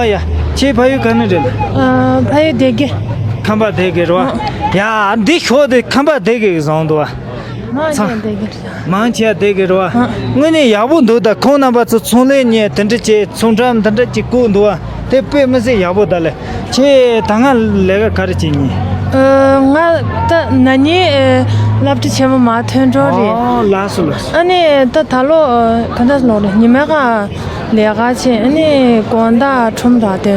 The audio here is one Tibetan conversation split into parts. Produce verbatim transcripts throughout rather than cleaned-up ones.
ཨ་ཡ། ཁྱེད་ཕ་ཡུལ་ག་ནས་རེད། ཨ། ཕ་ཡུལ་སྡེ་དགེ། ཁམས་པ་སྡེ་དགེ་རེད་བ། ཡ། འདི་ཤོག་དེ་ཁམས་པ་སྡེ་དགེ་གི་བཟང་འདུག་བ། མང་ཆེ་བ་སྡེ་དགེ་རེད། མང་ཆེ་བ་སྡེ་དགེ་རེད་བ། དངོས་གནས་ཡག་པོ་འདུག་ད་ཁོང་རྣམ་པ་ཚོ་ཚོང་ལས་གཉེར་དེ་འདྲ་བྱས། ཚོང་འགྲམ་དེ་འདྲ་ཅིག་བཀོད་འདུག་བ། དེ་དཔེ་མི་སྲིད་ཡག་པོ་ད་ལས། ཁྱེད་ད་སྔ་ལས་ཀ་ག་རེ་བྱེད་མྱོང་། ཨ། ང་ད་ན་ནིང་ཨ་སློབ་གྲྭ་ཆེན་མོ་མར་ཐོན་འགྲོ་རེད། ཨོ། ལགས་སོ་ལགས་སོ། ཨ་ནི་ད་ད་ལོ་ཨ་ག་འདྲ་ལོག་རེད། ཉི་མའི་ཀ་ལས་ཀ་བྱས། ཨ་ནི་དགོང་དག་ཁྲོམ་ར་དེ།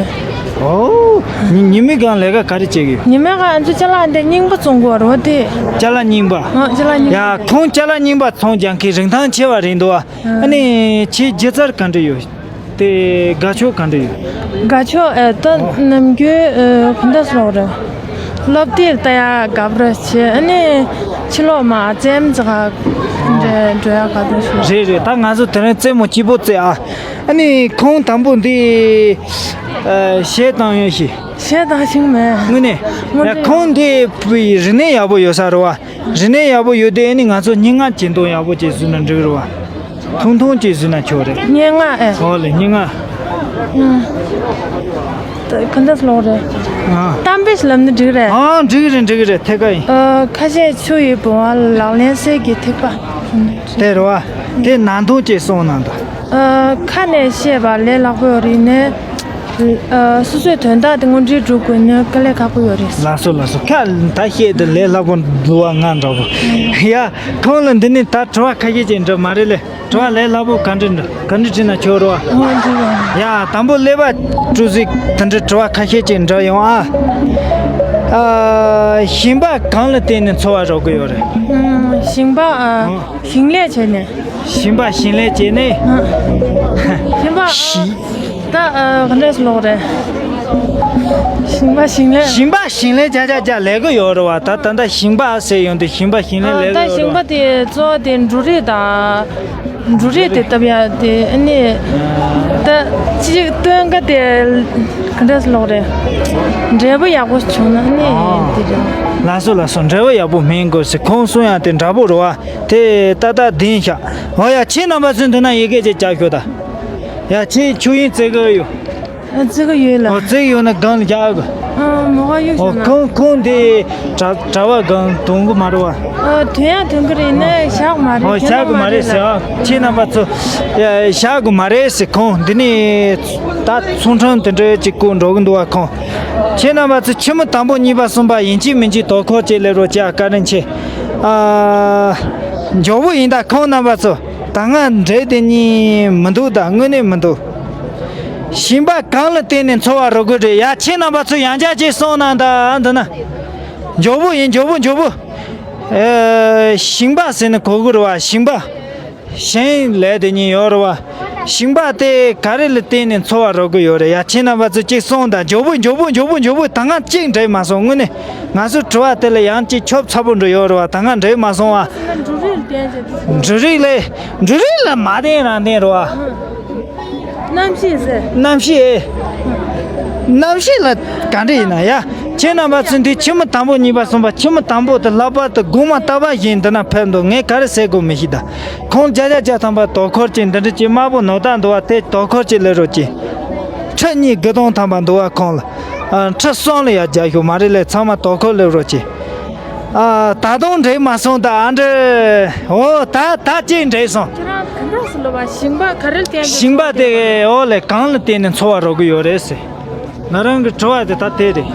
ཨོ། ཉི་ཉི་མའི་གང་ལས་ཀ་ག་རེ་བྱེད་ཀྱི་ཡོད། ཉི་མའི་ཀ་ང་ཚོ་ཅ་ལག་འདི་རྙིང་པ་བཙོང་གི་ཡོད་རེད་བ་དེ། ཅ་ལག་རྙིང་པ། ཨ། ཅ་ལག་རྙིང་པ། ཡ། ཁོང་ཅ་ལག་རྙིང་པ་ཚོང་རྒྱག་མཁན་རིན་ཐང་ཆེ་བ་རེད་འདུག་བ། ཨ་ནི་ཁྱེད་སྒྱུ་རྩལ་ག་འདྲ་ཡོད། དེ་དགའ་ཕྱོགས་ག་འདྲ་ཡོད། དགའ་ཕྱོགས་ཨེ་ད་ཨོ། ནམ་རྒྱུན་ཨེ་ག་འདྲ་ལབ་རེད། སློབ་དེབ་ལྟ་ཡག་དགའ་པོ་ར་བྱེད། ཨ་ནི་ཕྱི་ལོགས་མར་རྩེད་མོ་རྩེ་ག་འགྲོ་ཡག་དགའ་པོ་བྱེད། རེད་རེད། ད་ང་ཚོ་དེ་རིང་རྩེད་མོ་སྐྱིད་པོ་རྩེ་ཨ། ཨ་ནི་ཁོང་དང་པོ་འདི་ཨེ་གཞས་བཏང་ཡོད་ཤི། གཞས་བཏང་ཤེས་མེད། དངོས་གནས། དངོས་གནས། ཡ། ཁོང་འདི་རིག་གནས་ཡག་པོ་ཡོད་ས་རེད་བ། རིག་གནས་ཡག་པོ་ཡོད་དེ། ཨ་ནི་ང་ཚོ་སྙན་ངག་གྱེར་འདོན་ཡག་པོ་བྱས་བཟོས་ན་འགྲིག་རེད་བ། ཐུང་ཐུང་ཅིག་བཟོས་ན་ཆོག་རེད། སྙན་ངག་ཨེ། ཨོ་ལེ། སྙན་ངག་ཨང་། ད་ག་འདྲ་ལབ་རེད། ཨ། གཏམ་དཔེ་ལབ་ན་འགྲིག་རེད། ཨང་། འགྲིག་རེད། འགྲིག་རེད། ཐད་ཀ་ཡིན། ཨ། ཁ་ཤས་ཆུ་ཡི་བུང་བ། ལག་ལེན་གསེར་གྱི་ཐིགས་པ། དེ་རེད་བ། དེ་ནང་དོན་ཅིག་གསུངས་གནང་དང་། ཨ། ཁ་ནས་བཤད་པ་ལས་སླ་པོ་ཡོད་རེད། ནས། ཨ། སོ་སོའི་དོན་དག་དེ་དངོས་འབྲེལ་སྒྲུབ་དགོས་ན་དཀའ་ལས་ཁག་པོ་ཡོད་རེད། ལགས་སོ་ལགས་སོ། ཁ་ད་བཤད་དེ་ལས་སླ་པོ་འདུག་བ། ང་འདྲ་པོ། ཡ། ཁོང་ལ་འདི་ནས་ད་དྲི་བ་ཁ་ཤས་ཅིག་འདྲི་མ་རེད་ལེ། དྲི་བ་ལས་སླ་པོ་ག་འདྲ་འདྲི། ག་འདྲ་དྲིས་ན་ཆོག་རེད་བ། ཨོ་འདྲི་བ། ཡ། དང་པོ་ཀླད་པ་གྲུ་གཟིངས་དེ་འདྲ་དྲི་བ་ཁ་ཤས་ཅིག་འདྲི་ཡོང་ཨ། ཨ། ཞིང་པ་གང་ལ་བརྟེན་ནས་འཚོ་བ་རོལ་གི་ཡོད་རེད། ཨ། ཞིང་པ། ཨ། ཨོ། ཞིང་ལས་བྱས་ནས། ཞིང་པ་ཞིང་ལས་བྱས་ནས། ཨ། ཞིང་པ། ཞིང་། ད་ཨ་ག་འདྲས་ལབ་རེད། ཞིང་པ་ཞིང་ལས། ཞིང་པ་ཞིང་ལས་བྱ་བྱ་བྱ་ལས་ཀྱི་ཡོད་རེད་བ། ད་ད་ད་ཞིང་པ་ཟེར་ཡོང་དུས་ཞིང་པ་ཞིང་ལས་ལས་ཀྱི་ཡོད་རེད་བ། ད་ཞིང་པ་དེ་གཙོ་བོ་དེ་འབྲུ་རིགས་དང་། འབྲུ་རིགས་དེ་བཏབ་ཡག་དེ། ཨ་ནི་ད་ཅིག་སྟོན་ཀ་དེ་ག་འདྲས་ལབ་རེད། འབྲས་བུ་ཡག་པོ་བྱུང་ན་ཨ་ནི་དེ་རེད། ལགས་སོ་ལགས་སོ། འབྲས་བུ་ཡག་པོ་སྨིན་དགོས་ཟེར་ཁོང་གསུང་ཡག་དེ་འདྲ་པོ་རེད་བ། དེ་ཏག་ཏག་བདེན་ཤག་འོ་ཡ། ཁྱེད་རྣམ་པ་ཚོས་འདི་ན་ཡི་གེ་ཅིག་བརྒྱབ་ཤོག་ད། ཡ། ཁྱེད་ཆོས་དབྱིངས་རྩེ་གི་ཡོད། ཨ། རྩེ་གི་ཡོད་ལ། ཨོ། རྩེ་གི་ཡོད་ན་སྒང་ལ་རྒྱག་གི། ཨ། མོ་ག་གཡུག་ཨོ། ཤོག་ན། ཁོང་ཁོང་དེ་གྲྭ་གྲྭ་བ་སྒང་དོན་གི་མ་རེད་བ། ཨ། དོན་ཡག་དོན་གི་རེད། ནས་བཞག་མ་རེད། ཨོ། ཁྱེད་བཞག་གི་མ་རེད་ཟེར་ཨ། ཁྱེད་རྣམ་པ་ཚོ་ཡ་བཞག་གི་མ་རེད་ཟེར། ཁོང་འདི་ནས་ད་ཚོང་ཁྲོམ་དེ་འདྲ་ཅིག་བསྐོར་འགྲོ་གི་འདུག་བ། ཁོང་། ཁྱེད་རྣམ་པ་ཚོ་ཆུ་མོ་དང་པོ་གཉིས་པ་གསུམ་པ་ཡིན་གཅིག་མིན་གཅིག་དོ་ཁུར་ཅིག་སླེབས་རོགས་བྱེད་ཨ། བཀའ་དྲིན་ཆེ། ཨ། མགྱོགས་པོ་ཡིན་ད། ཁོང་རྣམ་པ་ཚོ་ད་སྔ་འདྲེ་དེ་གཉིས་མི་འདུག་ད་དངོས་གནས་མི་འདུག་ཞིང་པ་གང་ལ་བརྟེན་ནས་འཚོ་བ་རོལ་གི་རེད། ཡ། ཁྱེད་རྣམ་པ་ཚོ་ཡང་བསྐྱར་ཅིག་གསུངས་གནང་ད། འདི་ན་མགྱོགས་པོ་ཡིན། མགྱོགས་པོ་མགྱོགས་པོ། ཨེ། ཞིང་པ་ཟེར་ན་གོ་གི་རེད་བ། ཞིང་པ། ཞིང་ལས་དེ་གཉིས་ཡོད་རེད་བ། ཞིང་པ་དེ་ག་རེ་ལ་བརྟེན་ནས་འཚོ་བ་རོལ་གི་ཡོད་རེད། ཡ། ཁྱེད་རྣམ་པ་ཚོ་ཅིག་གསུངས་དང་། མགྱོགས་པོ་མགྱོགས་པོ་མགྱོགས་པོ། ད་སྔ་གཅིག་འགྲིག་མ་སོང་། དངོས་གནས་ང་ཚོ་དྲི་བ་དེ་ལ་ཡང་ཅིག་ཁྱབ་ཚ་པོ་འགྲོ་ཡོད་རེད་བ། ད་སྔ་འགྲིག་མ་སོང་བ། འབྲུ་རིགས་ལ་བརྟེན་བྱས། འབྲུ་རིགས་ལ། འབྲུ་རིགས་ལ་མ་བརྟེན་རང་བརྟེན་རེད་བ། གནམ་གཤིས་ཟེར། གནམ་གཤིས་ཨེ། གནམ་གཤིས་ལ་ག་འདྲ་ཡིན་ན་ཡ། ཁྱེད་རྣམ་པ་ཚོ་འདི་ཆུ་མོ་དང་པོ་གཉིས་པ་གསུམ་པ། ཆུ་མོ་དང་པོ་དེ་ལྷག་པར་དུ་དགུང་མ་རྟ་པ་བཞིན་འདི་ན་ཕེབས་འདུག་ངས་ག་རེ་ཟེར་དགོས་མི་ཤེས་ད། ཁོང་བརྒྱ་ཆ་བརྒྱ་ཐམ་པ་དོ་ཁུར་ཅིག་འདི་འདྲ་ཅིག་དམར་པོ་ནོར་བཏང་འདུག་བ། དེ་དོ་ཁུར་ཅིག་སླེབས་རོགས་གྱིས། ཁྲི་གཉིས་དགུ་སྟོང་ཐམ་པ་འདུག་བ། ཁོང་ལ། ཨ། ཁྲི་གསུམ་ལ་ཡར་རྒྱག་ཤོག་མ་རེད་ལས། ཚང་མ་དོ་ཁུར་སླེབས་རོགས་གྱིས། ཨ། ད་དུང་འགྲིག་མ་སོང་ད། ཨ་འདྲ། ཨོ། ད་ད་ཅིག་འགྲིག་སོང་། ཁྱེད་རང་ག་འདྲ་སེ་ལབ་པ། ཞིང་པ་ག་རེ་ལ་བརྟེན་ནས། ཞིང་པ་དེ་ཨོ་ལེ་གང་ལ་བརྟེན་ནས་འཚོ་བ་རོལ་གི་ཡོད་རེད་ཟེར། ང་རང་གི་དྲི་བ་དེ་ད་དེ་རེད།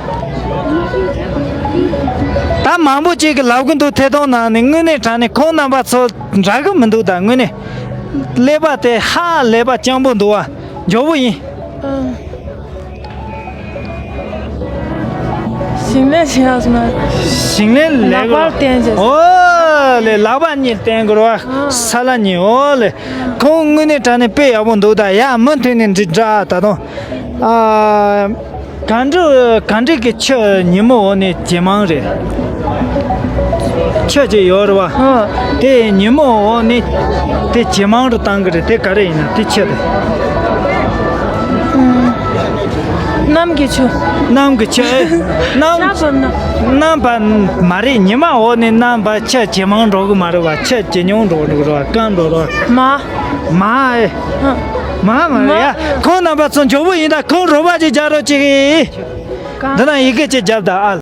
ད་མང་པོ་ཅིག་གིས་ལབ་གི་འདུག་ཐད་གཏོང་ནང་ནས། དངོས་གནས་དྲང་གནས་ཁོང་རྣམ་པ་ཚོ་འདྲ་གི་མི་འདུག་ད་དངོས་གནས། ཀླད་པ་དེ་ཧ་ལས་པ་སྤྱང་པོ་འདུག་བ། མགྱོགས་པོ་ཡིན། ཨ། ཞིང་ལས་བྱེད་ཡག་སོང་ན། ཞིང་ལས་ལས། ལག་པར་བརྟེན་བྱས། ཨོ་ལེ། ལག་པ་གཉིས་བརྟེན་དགོས་རེད་བ། ཨ། ས་ལ་གཉིས། ཨོ་ལེ། ཁོང་དངོས་གནས་དྲང་གནས་དཔེ་ཡག་པོ་འདུག་ད་ཡ། མུ་མཐུད་ནས་འགྲིག་འདྲ་ད་དུང་། ཨ། གངས་རི་གངས་རི་གི་ཆུ་ཉིན་མོ་འོག་ནས་ཇེ་མང་རེད། ཆུ་ཅིག་ཡོད་རེད་བ། ཨ། དེ་ཉིན་མོ་འོག་ནས་དེ་ཇེ་མང་རུ་བཏང་གི་རེད། དེ་ག་རེ་ཡིན་ན་དེ་ཆུ་དེ། གནམ་གྱི་ཆུ། གནམ་གྱི་ཆུ། ཨེ། གནམ། ཤར་བབས་ན། གནམ་བབས་མ་རེད། ཉི་མ་འོག་ནས་གནམ་བབས། ཆུ་ཇེ་མང་འགྲོ་གི་མ་རེད་བ། ཆུ་ཇེ་ཉུང་འགྲོ་འགྲོ་གི་རེད་བ། སྐམ་འགྲོ་རེད་བ། མ། མ་ཨེ། ཨ། མ་མ་རེད་ཡ། ཁོང་རྣམ་པ་ཚོ་མགྱོགས་པོ་ཡིན་ད། ཁོང་རོགས་པ་ཅིག་རྒྱག་རོགས་ཅིག་འདི་ན་ཡི་གེ་ཅིག་རྒྱབ་ད་ཨ།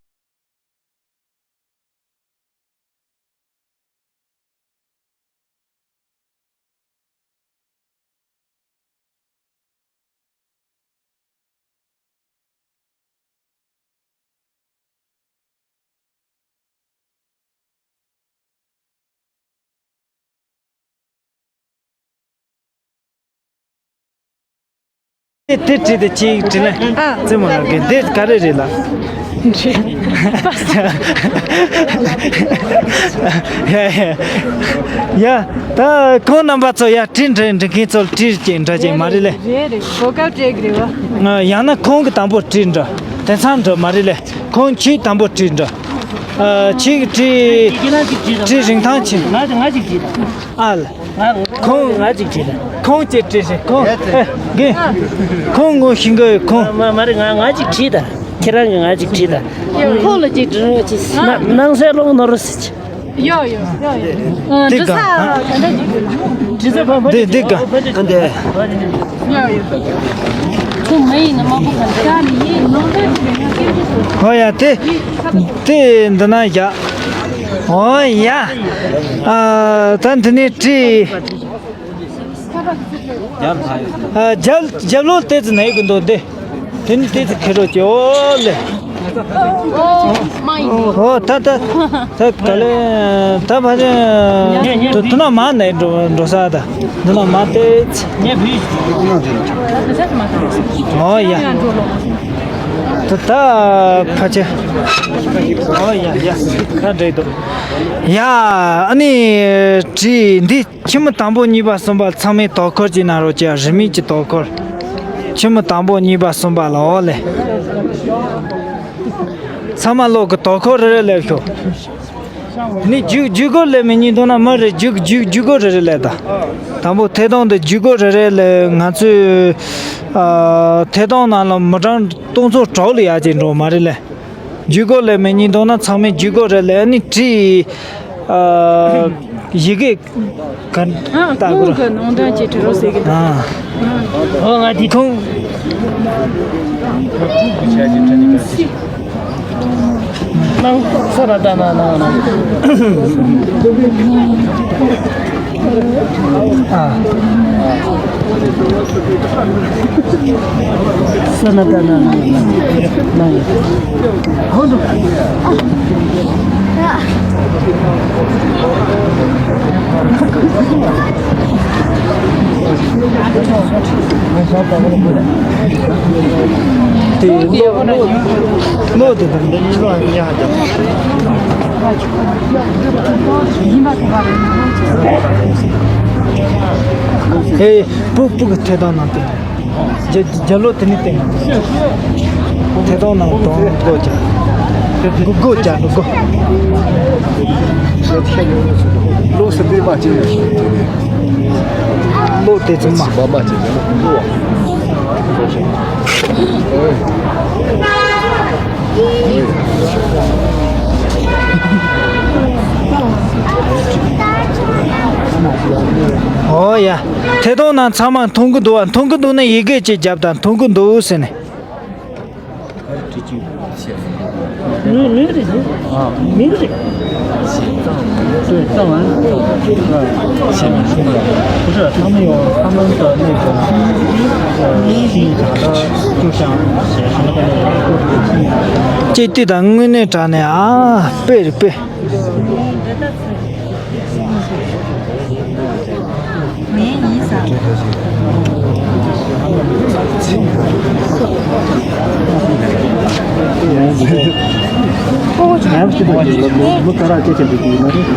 དེ་དེ་བྲིས་ཏེ་གཅིག་བྲིས་ན། ཨ། རྩེད་མོ་ལགས་ཀྱི་འདི་ག་རེ་རེད་ལ། ཡ་ཡ། ད་ཁོང་རྣམ་པ་ཚོ་ཡ་བྲིས་འདྲ་འདྲ་མཁན་ཚོ་བྲིས་ཀྱི་འདྲ་ཅིག་མ་རེད་ལེ། རེད་རེད། གོ་སྐབས་སྤྲད་གི་རེད་བ། ཡང་ན་ཁོང་གི་དང་པོ་བྲིས་འདྲ། དེང་སང་འདྲ་མ་རེད་ལེ། ཁོང་ཁྱེད་དང་པོ་བྲིས་འདྲ། ཨ། ཁྱེད་བྲིས། བྲིས་རིན་ཐང་ཆེ། ང་ང་ཅིག་བྲིས་དང་། ཨ་ལ། ང་ཁོང་ང་ཅིག་བྲིས་དང་། ཁོང་ཅིག་བྲིས་ཤིག་ཁོང་། ཨེ། གི་ཁོང་ངོ་ཤེས་གི་ཁོང་། མ་མ་རེད། ང་ང་ཅིག་བྲིས་དང་། ཁྱེད་རང་གི་ང་ཅིག་བྲིས་དང་། ཁོང་ལ་ཅིག་བྲིས་རོགས་གྱིས། ན་ནང་སའི་ལོག་ནོར་ཟེར་གྱི། ཡོ་ཡོ་ཡོ་ཡོ། འདི་ག་འདི་འདི་ག་འདི། ཡོ་ཡོ། ཁྱོད་མ་ཡིན་ན་མ་གོ་ག་འདྲ། ཧོ་ཡ། དེ་དེ་འདི་ན་ཡ། ཨོ་ཡ། ཨ། ད་འདི་ནས་བྲིས། ཨ། རྒྱབ་རྒྱབ་ལོགས་དེ་ཚོ་ནས་གི་འདུག་འདི། དེ་ནི་དེ་ཚོ་ཁེ་རོ་ཀྱི་ཨོ་ལེ། ཨོ་མ་ཡིན། ཨོ་ད་ད་ད་ག་ལེ། ད་ཕ་ཆེ་དུ་དུ་ན་མ་ནས་འགྲོ་འགྲོ་ས་ད་འདི་ན་མ་དེ། ཨོ་ཡ། ད་ད་ཕ་ཆེ། ཨོ་ཡ་ཡ། ད་འདྲེ་འདུག་ཡ། ཨ་ནི་བྲིས་འདི། ཁྱི་མོ་དང་པོ་གཉིས་པ་གསུམ་པ་ཚང་མས་དོ་ཁུར་གྱིས་གནང་རོགས་གྱིས། རིན་མེད་ཀྱི་དོ་ཁུར། ཁྱི་མོ་དང་པོ་གཉིས་པ་གསུམ་པ་ལ་ཨོ་ལེ། ཚང་མ་ལོག་གི་དོ་ཁུར་རེ་རེ་ལེབ་ཤོག་ནི་རྒྱུག་རྒྱུག་གོ་ལེབ་མི་ཉིན་དོ་ན་མི་རེ་རྒྱུག་རྒྱུག་རྒྱུག་གོ་རེ་རེ་ལེབ་ད། དང་པོ་ཐད་གཏོང་དེ་རྒྱུག་གོ་རེ་རེ་ལེབ། ང་ཚོས་ཨ་ཐད་གཏོང་ནང་ལ་མི་གྲངས་སྟོང་ཚོ་དྲུག་ལ་ཡར་ཅིག་འགྲོ་མ་རེད་ལེ། རྒྱུག་གོ་ལེབ་མི་ཉིན་དོ་ན་ཚང་མས་རྒྱུག་གོ་རེ་ལེབ། ནི་བྲིས། ཨ། ཡི་གེ་ག་ཨ། ད་ཁོང་གི་ནང་དོན་ཅིག་བྲི་རོགས་ཟེར་གི་འདུག་ཨ། ཨ། ཨོ་ང་དེ་ཁོང་། ནང་ས་ར་ད་ན་ན་ན། ཨ། ས་ན་ད་ན་ན་ན། ཧོ་འདུག་དེ་ལོ་ལོ་དེ་དང་འདི་ལོ་ཡ་དང་། ཨེ། སྤུ་སྤུ་གི་ཐད་གཏོང་ནང་དེ། རྒྱ་རྒྱ་ལོ་དེ་ནི་སྟེང་། ཐད་གཏོང་ནང་དང་སྒོ་བརྒྱབ། སྒོ་སྒོ་བརྒྱབ་སྒོ། ལོ་སི་པེ་མ་ཅི་ཡོད་ཤིག་དེ་ནི། ལོ་དེ་ཚོ་མ། བ་མ་ཅི་ཡོད་ལོ། ཨོ་ཡ། ཐད་གཏོང་ནང་ཚང་མ་མཐོང་གི་འདུག་བ། མཐོང་གི་འདུག་ན་ཡི་གེ་ཅིག་བརྒྱབ་དང་། མཐོང་གི་འདུག་ཟེར་ནས། ཅེས་དུས་དང་དངོས་གནས་དྲང་ནས་ཨ་དཔེ་རེད་དཔེ།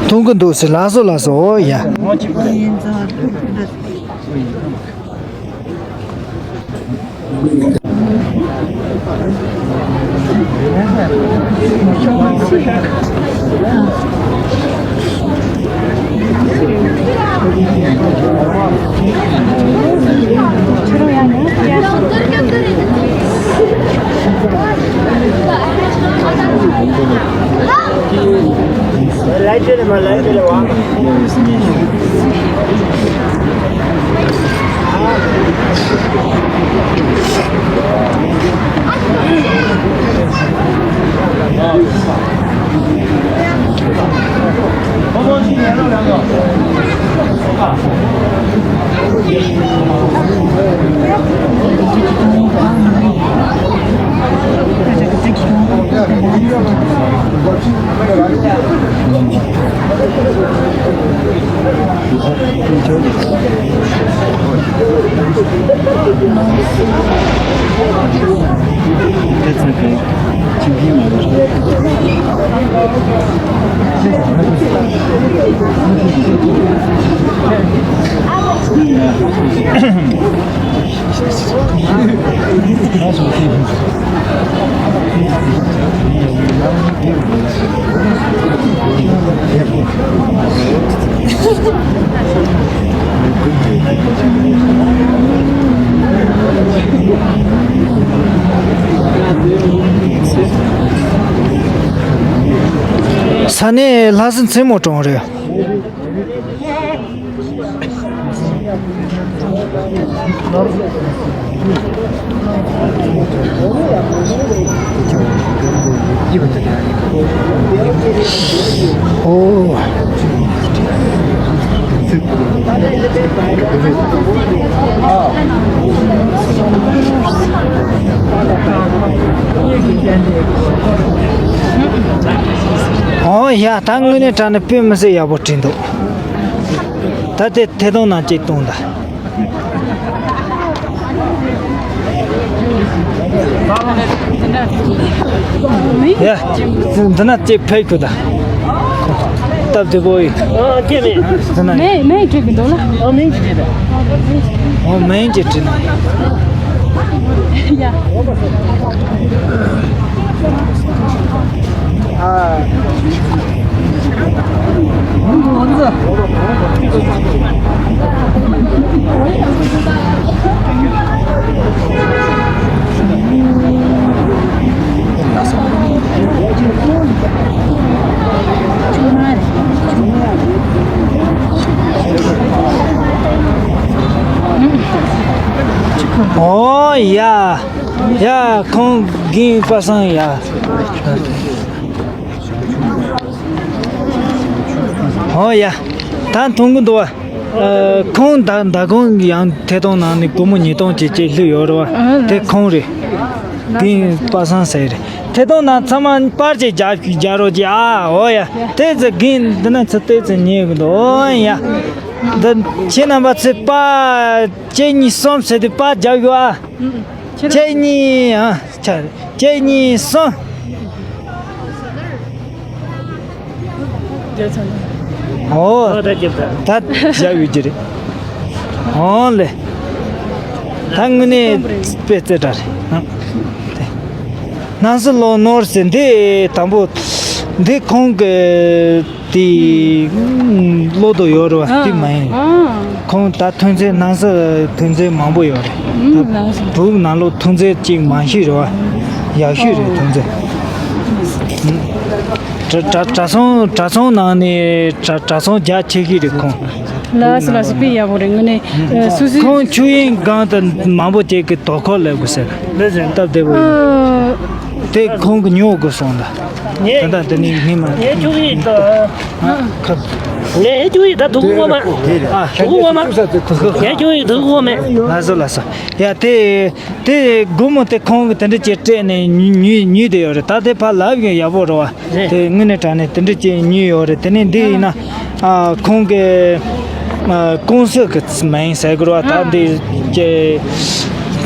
མཐོང་གི་འདུག་ཟེར། ལགས་སོ་ལགས་སོ། ཨོ་ཡ། That's okay. ས་གནས་ལྷ་ས་མཚན་མོ་གྲོང་རེད། ཨོ། ཨོ་ཡ། ད་དངོས་གནས་དྲང་གནས་དཔེ་མི་སྲིད་ཡག་པོ་བྲིས་འདུག་ད་དེ་ཐད་གཏོང་ནང་གཅིག་གཏོང་ད། ཡ། འདི་ན་གཅིག་ཕེབས་ཁུ་ད། སྟབས་བདེ་པོ་ཡིན། ཨ་ཁྱེད་མེད། འདི་ན། མེད་མེད་བྲིས་གི་འདུག་ལ། ཨ་མེད་བྲིས་ད། ཨོ་མེད་ཅེས་བྲིས་ན། ཡ། ཨོ་ཡ། ཡ། ཁོང་རྒན་པ་སངས་ཡ། ཨོ་ཡ། ད་མཐོང་གི་འདུག་བ། ཨ། ཁོང་ད་ད་ཁོང་ཡང་ཐད་གཏོང་ནང་ནས་སྒོར་མོ་ཉིས་སྟོང་ཅིག་ཅིག་བླུགས་ཡོད་རེད་བ། དེ་ཁོང་རེད། རྒན་པ་སངས་ཟེར་རེད། ཐད་གཏོང་ནང་ཚང་མ་པར་ཅིག་རྒྱག་རྒྱག་རོགས་གྱིས། ཨ། ཨོ་ཡ། དེ་ཚོ་རྒན་འདི་ན་ཚུར་ལྟོས་ཚུར་ཉན་གི་འདུག་ཨོ་ཡ། འདི་ཁྱེད་རྣམ་པ་ཚོས་པར་གཅིག་གཉིས་གསུམ་ཟེར་དུས་པར་རྒྱག་དགོས་ཨ། ཁྱེད་རང་གཅིག་གཉིས། ཨ། ཆ་རེད། གཅིག་གཉིས་གསུམ། རྒྱག་ཚར་ན། ཨོ། ཨོ་ད་རྒྱབ་ད། ད་བཞག་ཡོད་ཀྱི་རེད། ཨོ་ལེ། ད་དངོས་གནས་དཔེ་རྩེ་དྲག་རེད། ཨ། དེ། སྣང་སྲིད་ལོ་ནོར་ཟེར་འདི་དང་པོ། འདི་ཁོང་གི་དེ་ཀློག་དོ་ཡོད་རེད་བ། དེ་མ་ཡིན། ཨ། ཁོང་ད་ཐོན་རྫས་སྣང་སྲིད་ཐོན་རྫས་མང་པོ་ཡོད་རེད། ཨུམ། ད་ལགས་སོ། བོད་ནང་ལོགས་ཐོན་རྫས་གཅིག་མང་ཤོས་རེད་བ། ཡག་ཤོས་རེད། ཨོ། ཐོན་རྫས། ཨུམ། གྲྭ་གྲྭ་གྲྭ་ཚང་གྲྭ་ཚང་ནང་ནས་གྲྭ་གྲྭ་ཚང་རྒྱ་ཆེ་ཤོས་རེད་ཁོང་། ལགས་སོ་ལགས་སོ། དཔེ་ཡག་པོ་རེད། དངོས་གནས། ཨུམ། ཨ། སོ་སོའི། ཁོང་ཆོས་དབྱིངས་སྒང་དུ་མང་པོ་ཅིག་གི་དོ་ཁུར་སླེབས་དགོས་ཟེར། ལགས་སོ། སྟབས་བདེ་པོ་ཡིན། ཨ། དེ་ཁོང་གི་ཉོ་དགོས་སོང་ད། ངས། ད་ལྟ་དེ་ནི་མི་མ། ངས་ཁྱོད་ཡིན་ད། ཁ། ངས་ཁྱོད་ཡིན་ད། དུ་གུ་ངོ་མ། ཨ། དུ་གུ་ངོ་མ། ངས་ཁྱོད་ཡིན་དུ་གུ་ངོ་མ། ལགས་སོ་ལགས་སོ། ཡ་དེ། དེ་སྒོར་མོ་དེ་ཁོང་གི་དེ་འདྲ་ཅིག་སྤྲད་ནས་ཉོས་ཉོས་ཉོས་དེ་ཡོད་རེད། ད་དེ་ཕར་ལབ་ཡོད་ཡག་པོ་རེད་བ། རེད། དེ་དངོས་གནས་དྲང་གནས་དེ་འདྲ་ཅིག་ཉོས་ཡོད་རེད། དེ་ནས་འདི་ཡིན་ན། ཨ། ཁོང་གི། ཨ། ཀུང་སི་གི་མིང་ཟེར་དགོས་རེད་བ། ད་འདི་ཀྱི་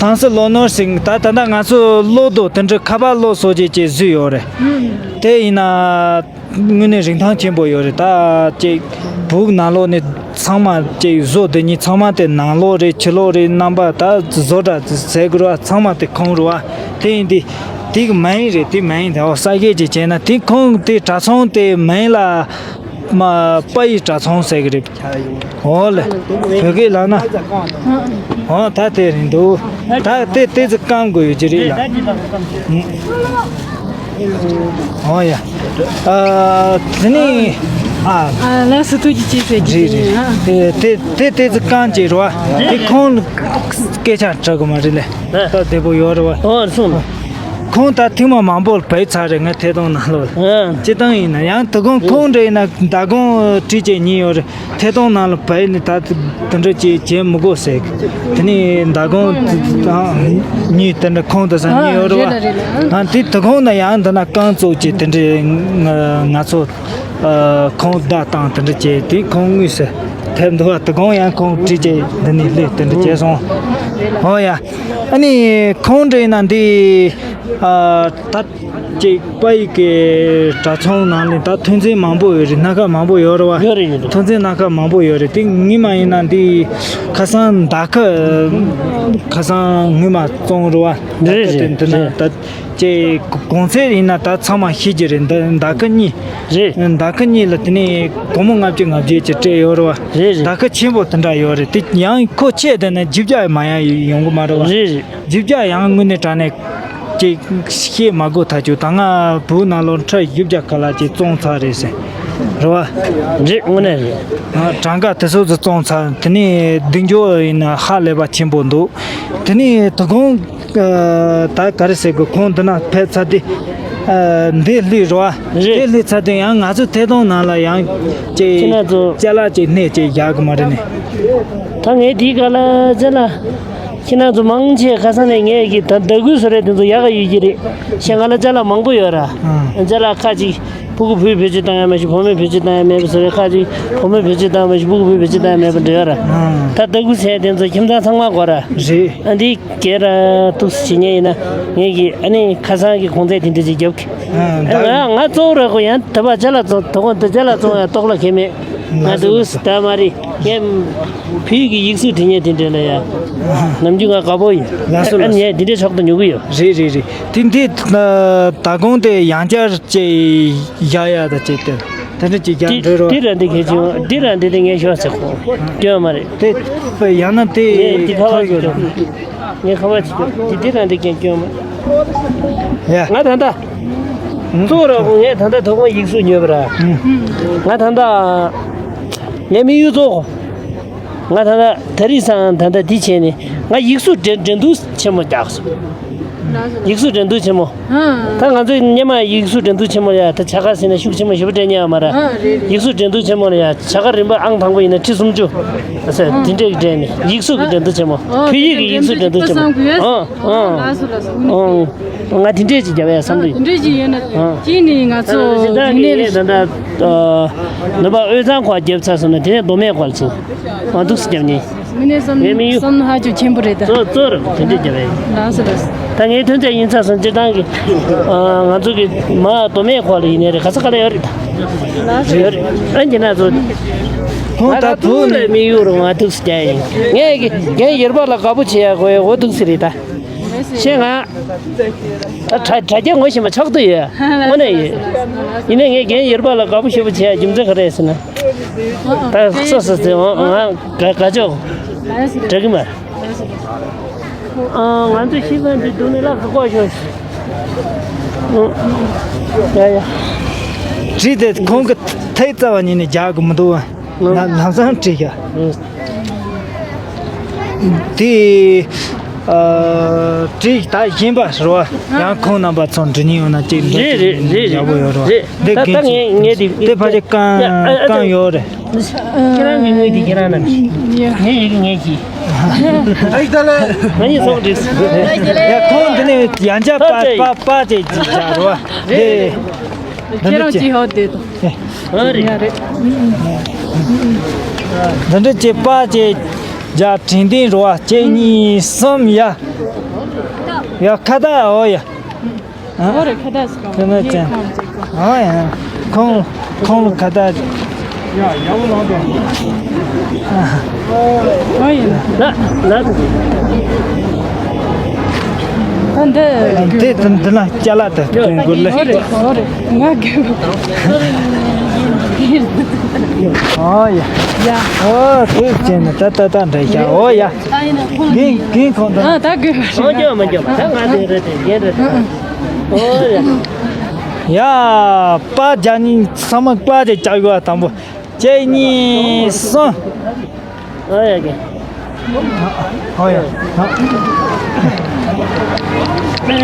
ཐང་སི་ལོ་ནོར་ཟིང་ད་ད་ལྟ་ང་ཚོ་ཀློག་དུས་དེ་འདྲ་ཁ་པར་ཀློག་སོགས་ཀྱི་ཅིག་བཟོས་ཡོད་རེད། དེ་ཡིན་ན། དངོས་གནས་རིན་ཐང་ཆེན་པོ་ཡོད་རེད། ད་ཅིག་བོད་ནང་ལོགས་ནས་ཚང་མ་ཅིག་བཟོ་དེ་ཉིད་ཚང་མ་དེ་ནང་ལོགས་རེད། ཕྱི་ལོགས་རེད། རྣམ་པ་ད་བཟོ་གྲྭ་ཟེར་དགོས་རེད་བ། ཚང་མ་དེ་ཁོང་རེད་བ། དེ་ཡིན་དུས་དེ་གི་མིང་རེད། དེ་མིང་དེ་འོ་ས་སྐད་ཅིག་བྱས་ན་དེ་ཁོང་དེ་གྲྭ་ཚང་དེ་མིང་ལ་མ་དཔལ་ཡུལ་གྲྭ་ཚང་ཟེར་གི་རེད། འོ་ལེ། བོད་སྐད་ལབ་ན། འོ་ད་དེ་རེད་འདུག་ད་དེ་དེ་ཚོ་བསྐང་དགོས་ཡོད་ཀྱི་རེད་ལ། འོ་ཡ། ཨ། དེ་ནས་ ཨ། ཨ། ལགས་སོ། ཐུགས་རྗེ་ཆེ་ཟེར་རྒྱུ། རེད་རེད། དེ་ཡིན། ཨ། དེ་དེ་དེ་ཙི་རྐང་གཅིག་རེད་བ། དེ་ཁོང་སྐད་ཆ་དྲི་གི་མ་རེད་ལེ། ད་བདེ་པོ་ཡོད་རེད་བ། ཨོ། སོང་། ཁོང་ད་ཐེངས་མ་མང་པོ་བུད་ཚར་རེད། ང་ཐད་གཏོང་ནང་ལོགས་ལ། ཨ། སྤྱིར་བཏང་ཡིན་ན་ཡང་དོ་དགོང་ཁོང་འདྲ་ཡིན་ན་མདང་དགོང་བྲིས་བྱས་ཉིན་ཡོད་རེད། ཐད་གཏོང་ནང་ལ་བུད་ནས་ད་དེ་འདྲ་ཅིག་བྱེད་མི་དགོས་ཟེར། དེ་ནས་མདང་དགོང་ཉིན་དེ་འདྲ་ཁོང་དེ་སང་ཉིན་ཡོད་རེད་བ། ཨ། དེ་དོ་དགོང་ན་ཡང་འདི་ན་རྐང་བཙུགས་བྱས་དེ་འདྲ་ང་ང་ཚོ། ཨ། ཁོང་བརྡ་བཏང་དེ་འདྲ་བྱས་དེ་ཁོང་དངོས་སུ་ཐེབས་འདུག་བ། དོ་དགོང་ཡང་ཁོང་བྲིས་བྱས་འདི་ནས་སླེབས་དེ་འདྲ་བྱས་སོང་། ཨོ་ཡ། ཨ་ནི་ཁོང་འདྲ་ཡིན་ན་འདི། ཨ། ད་ཅིག་དཔའ་ཡིག་གི་གྲྭ་ཚང་ནང་ལ་ད་ཐོན་རྫས་མང་པོ་ཡོད་རེད། སྣ་ཁ་མང་པོ་ཡོད་རེད་བ། ཡོད་རེད། ཡོད་རེད། ཐོན་རྫས་སྣ་ཁ་མང་པོ་ཡོད་རེད། དེ་ངེད་མ་ཡིན་ན་འདི་ཁ་སང་མདའ་ཁ་ཁ་སང་ངེད་མ་བཙོང་རེད་བ། རེད། མདའ་ཁ་དེ་རེད། འདི་ན་རེད། ད། ཅེ་གོང་ཚད་ཡིན་ན་ད་ཚང་མ་ཤེས་ཀྱི་རེད། འདི་མདའ་ཁ་གཉིས། རེད། མདའ་ཁ་གཉིས་ལ་དེ་ནས་སྒོར་མོ་ལྔ་བཅུ་ལྔ་བཅུ་ཅིག་སྤྲད་ཡོད་རེད་བ། རེད་རེད། མདའ་ཁ་ཆེན་པོ་དེ་འདྲ་ཡོད་རེད། དེ་ཡང་ཁོ་ཆེ་དེ་ནས་བརྒྱད་བརྒྱ་མ་ཡང་ཡོང་གི་མ་རེད་བ། རེད་རེད། བརྒྱད་བརྒྱ་ཡང་དངོས་གནས་དྲང་གནས་ཅིག་བཤད་མ་དགོས་ཐག་ཆོད། ད་ང་བོད་ནང་ལོགས་ཁྲི་བཞི་བརྒྱ་ཁ་ལག་ཅིག་བཙོང་ཚར་རེད་ཟེར། རེད་བ། རེད། དངོས་གནས་རེད། ཨ། གྲངས་ཀ་དེ་ཚོ་ཚོ་བཙོང་ཚར། དེ་ནས་གདིང་འཇོག་ཡིན་ན་ཧ་ལས་པ་ཆེན་པོ་འདུག་དེ་ནས་དོ་དགོང་། ཨ། ད་ག་རེ་ཟེར་དགོས། ཁོང་འདི་ན་ཕེབས་ཚར་དུས། ཨ། འདི་སླེབས་རོ། རེད། འདི་སླེབས་ཚར་དུས་ཡང་ང་ཚོ་ཐད་གཏོང་ནང་ལ་ཡང་ཅིག་ཁྱེད་རང་ཚོ་ཅ་ལག་ཅིག་སྣེ་ཅིག་བཞག་གི་མ་རེད་ནས། ད་ངས་དེའི་སྐབས་ལ་ཅ་ལག་ཁྱེད་རང་ཚོ་མང་ཆེ་ཁ་སང་ནས་ངས་ཀྱི་ད་ཟླ་དགུའི་བཟོ་རེད། དེ་ཚོ་ཡག་ག་ཡོད་ཀྱི་རེད། ཁྱེད་ང་ལ་ཅ་ལག་མང་པོ་ཡོད་ར། ཨང་། ཅ་ལག་ཁ་ཅིག་ཕྲུ་གུ་བུས་བེད་སྤྱོད་བཏང་ཡ་མེད་ཞིག་བུ་མོས་བེད་སྤྱོད་བཏང་ཡ་མེད་པ་བཟོ་རེད། ཁ་ཅིག་བུ་མོས་བེད་སྤྱོད་བཏང་ཡ་མེད་ཞིག་ཕྲུ་གུ་བུས་བེད་སྤྱོད་བཏང་ཡ་མེད་པ་འདྲ་ཡོད་ར། ཨང་། ད་ཟླ་དགུ་ཟེར་དེ་ཚོ་ཁྱིམ་ཚང་ཚང་མ་དགོས་ར། རེད། ཨ་འདི་སྒེར་ར་འདུག་སེ་བྱེད་མཁན་ཡིན་ན་ངེད་ཀྱིས་ཨ་ནི་ཁ་སང་གི་གོང་ཚད་དེ་འདྲ་ཅིག་རྒྱབ་གི། ཨ། ང་ང་གཙོ་བོ་ར་ཁོ་ཡང་ད་བར་ཅ་ལག་བཙོང་དོ་དགོང་དུ་ཅ་ལག་བཙོང་ཡ་ལྟོགས་ལ་ཁེལ་མེད། ང་འདུག་སེ་ད་མ་རེད། ངས་བོད་ཀྱི་ཡིག་གཟུགས་འབྲི་མཁན་དེ་འདྲ་ལ་ཡ། ནམ་རྒྱུན་ང་དགའ་པོ་ཡིན། ལགས་སོ། ཨ་ལགས་སོ། ངས་དེ་འདྲའི་ཕྱོགས་སུ་ཉོ་གི་ཡོད། རེད་རེད་རེད། དེ་འདི་ད་གོང་དེ་ཡང་བསྐྱར་ཅིག་བཞག་ཡ་ད་ཅིག་དེ་དེ་འདྲ་ཅིག་རྒྱག་འདྲི་རོགས། འདི་ར་འདི་གལ་ཆེ་བ། འདི་ར་འདི་དེ་ངས་ཤོར་ཟེར་གོ། སྐྱོན་མ་རེད། དེ་ཡང་ན་དེ་ངས་འདི་ཁ་པར་ཅིག་སྐྱོན། ངས་ཁ་པར་ཅིག་སྐྱོན། འདི་འདི་ར་འདི་གལ་སྐྱོན་མ་རེད། ཡ། ང་ད་ལྟ། གཙོ་བོ་ར་ཁོ་ངས་ད་ལྟ་དོ་དགོང་ཡིག་གཟུགས་ཉོས་པ་ར། ཨུ། ང་ད་ལྟ་ངའི་དམིགས་ཡུལ་གཙོ་བོ། ང་ད་ལྟ་ད་རིང་སང་ད་ལྟ་འདི་བྱས་ནས་ང་ཡིག་གཟུགས་འགྲན་འགྲན་བསྡུར་ཆེན་མོ་རྒྱག་སོང་། ཡིག་གཟུགས་འགྲན་བསྡུར་ཆེན་མོ། ད་ང་ཚོའི་སྔོན་མ་ཡིག་གཟུགས་འགྲན་བསྡུར་ཆེན་མོ་ལ་ཡ་ད་བྱ་དགའ་ཟེར་ན་ཤུགས་ཆེན་མོ་ཞེ་པོ་སྤྲད་མཁན་ཡོད་མ་རེད། ཡིག་གཟུགས་འགྲན་བསྡུར་ཆེན་མོ་ལ་ཡ་བྱ་དགའ་རིམ་པ་ཨང་དང་པོ་ཡིན་ན་ཁྲི་སུམ་ཅུ། ཨ་ཟེར་དེ་འདྲས་ཀྱི་སྤྲད་ནས་ཡིག་གཟུགས་ཀྱི་འགྲན་བསྡུར་ཆེན་མོ། ཨོ། བོད་ཡིག་གི་ཡིག་གཟུགས་འགྲན་བསྡུར་ཆེན་མོ། ཨོ། ཨོ། ལགས་སོ་ལགས་སོ། ཨོ། ང་དེ་འདྲས་ཅིག་རྒྱབ་ཡ་བསམ་གྱི་ཡོད། དེ་འདྲས་ཅིག་ཡོད་ན། ཨ། གཅིག་ནི་ང་ཚོ་ཨ་རིག་གནས་ད་ལྟ་ནུབ་པ་དབུས་གཙང་ཁོག་རྒྱབ་ཚར་སོང་ན་དེ་ནས་མདོ་སྨད་ཁོག་ལ་ཚུད། ང་འདུག་སེ་རྒྱབ་ནི། མི་ནས་བསམ་ངའི་དམིགས་ཡུལ། བསམ་ན་ཧ་ཅང་ཆེན་པོ་རེད་ད། གཙོ་གཙོ་རུ་དེ་འདྲས་རྒྱབ་ཡ་ཡིན། ལགས་སོ་ལགས་སོ། ད་ངའི་ཐོན་རྫས་ཡིན་ཚར་སོང་། སྤྱིར་བཏང་གི་ཨ་ང་ཚོ་གི་མ་མདོ་སྨད་ཁོག་ལ་ཡིན་ནའི་རེད། ག་ས་ག་ལ་ཡོད་རེད་ད། ལགས་སོ། ཡོད་རེད། ཨ་ནི་ན་ཚོ། ཁོང་ད་ད་བུ་བུ་ནས་དམིགས་ཡུལ་རུ་ང་འདུག་སེ་རྒྱབ་ཡ་ཡིན། ངས་གི་རྒན་ཡོལ་པ་ལ་དགའ་པོ་བྱེད་ཡ་དགོས་ཡ་འོ་འདུག་སེ་རེད་ད། ཤེས་ང་། ད་དྲ་དྲ་རྒྱ་ངོ་ཤེས་པ་ཆགས་ཏུ་ཡོད། དངོས་གནས་ཡོད། ཡིན་ནའི་ངས་རྒན་ཡོལ་པ་ལ་དགའ་པོ་ཞེ་པོ་བྱེད་ཡ་རྒྱུ་མཚན་ག་རེ་ཟེར་ན། ད་སོ་སོ་ཟེར་འོང་ང་དགའ་དགའ་ཆོག་དྲ་གི་མ། ཨ་ང་ཚོ་ཤི་ཁན་འདི་སྡུག་ནི་ལ་ཁ་ཁོག་ཤོར། ཡ་ཡ། བྲིས་ཏེ་ཁོང་གི་ཐད་རྩ་བ་ཉིད་ནས་རྒྱག་གི་མི་འདུག་བ། ལམ་སང་བྲིས་ཡ། དེ། ཨ། བྲིས་ད་བཞིན་པ་རེད་བ། ཡང་ཁོང་རྣམ་པ་ཚོ་འབྲི་ཉིན་ཡོད་ན་ཅིག་འབྲི། རེད་རེད་རེད་ཡག་པོ་ཡོད་རེད་བ། རེད། འདི་ད་ད་གིན་ངས་ངས་འདི་དེ་ཕ་གི་རྐང་རྐང་ཡོད་རེད། ཁྱེད་རང་གི་དངུལ་འདི་ཁྱེད་རང་རྣམས་ཀྱིས། ངས་ཡི་གེ་ངས་ཀྱིས། ང་གཉིས་ཚོགས་འགྲིག་ཡ་ཁོང་འདི་ནས་ཡང་བསྐྱར་པ་པ་པ་ཅེ་ཅེ་ཅ་རེད་བ། དེ། ཁྱེད་རང་ཅི་ཧོ་དེ་དང་། ཨ་རེད། ཡ་རེད། འདི་འདྲ་ཅེ་པ་ཅེ་ཇ་དྲན་དེ་རེད་བ། ཅེ་གཉིས་གསུམ་ཡ། ཡ་ཁ་ད་འོ་ཡ། ཨ། འོ་རེད། ཁ་བཏགས་སུ་ཁ་བཏགས་ཅན། ཨ་ཡ། ཁོང་ཁོང་ལ་ཁ་བཏགས། ཡ་ཡ་བོ་ལང་དོ། ཨ་ཡིན། ལ་ལ། ད་འདི། འདི་འདི་ན་ཅ་ལག་དེ་སྟོན་དགོས་ལེ། འོ་རེད་འོ་རེད། ང་རྒན། ཨ་ཡ། ཡ། ཨོ་དེ་ཅན་ད་ད་ད་འདྲ་ཡ། འོ་ཡ། རྒན་རྒན་ཁོང་ད། ཨ་ད་རྒན། ཨོ་རྒྱོ་མ་རྒྱོ་མ་ད་ང་དེ་རེད་དེ་རྒན་རེད། ཨོ་ཡ། ཡ། པ་རྒྱ་གཉིས་ཚང་མ་པ་དེ་རྒྱག་དགོས་པ་དང་པོ། གཅིག་གཉིས་གསུམ། ཨ་ཡ་གི། ཨོ་ཡ།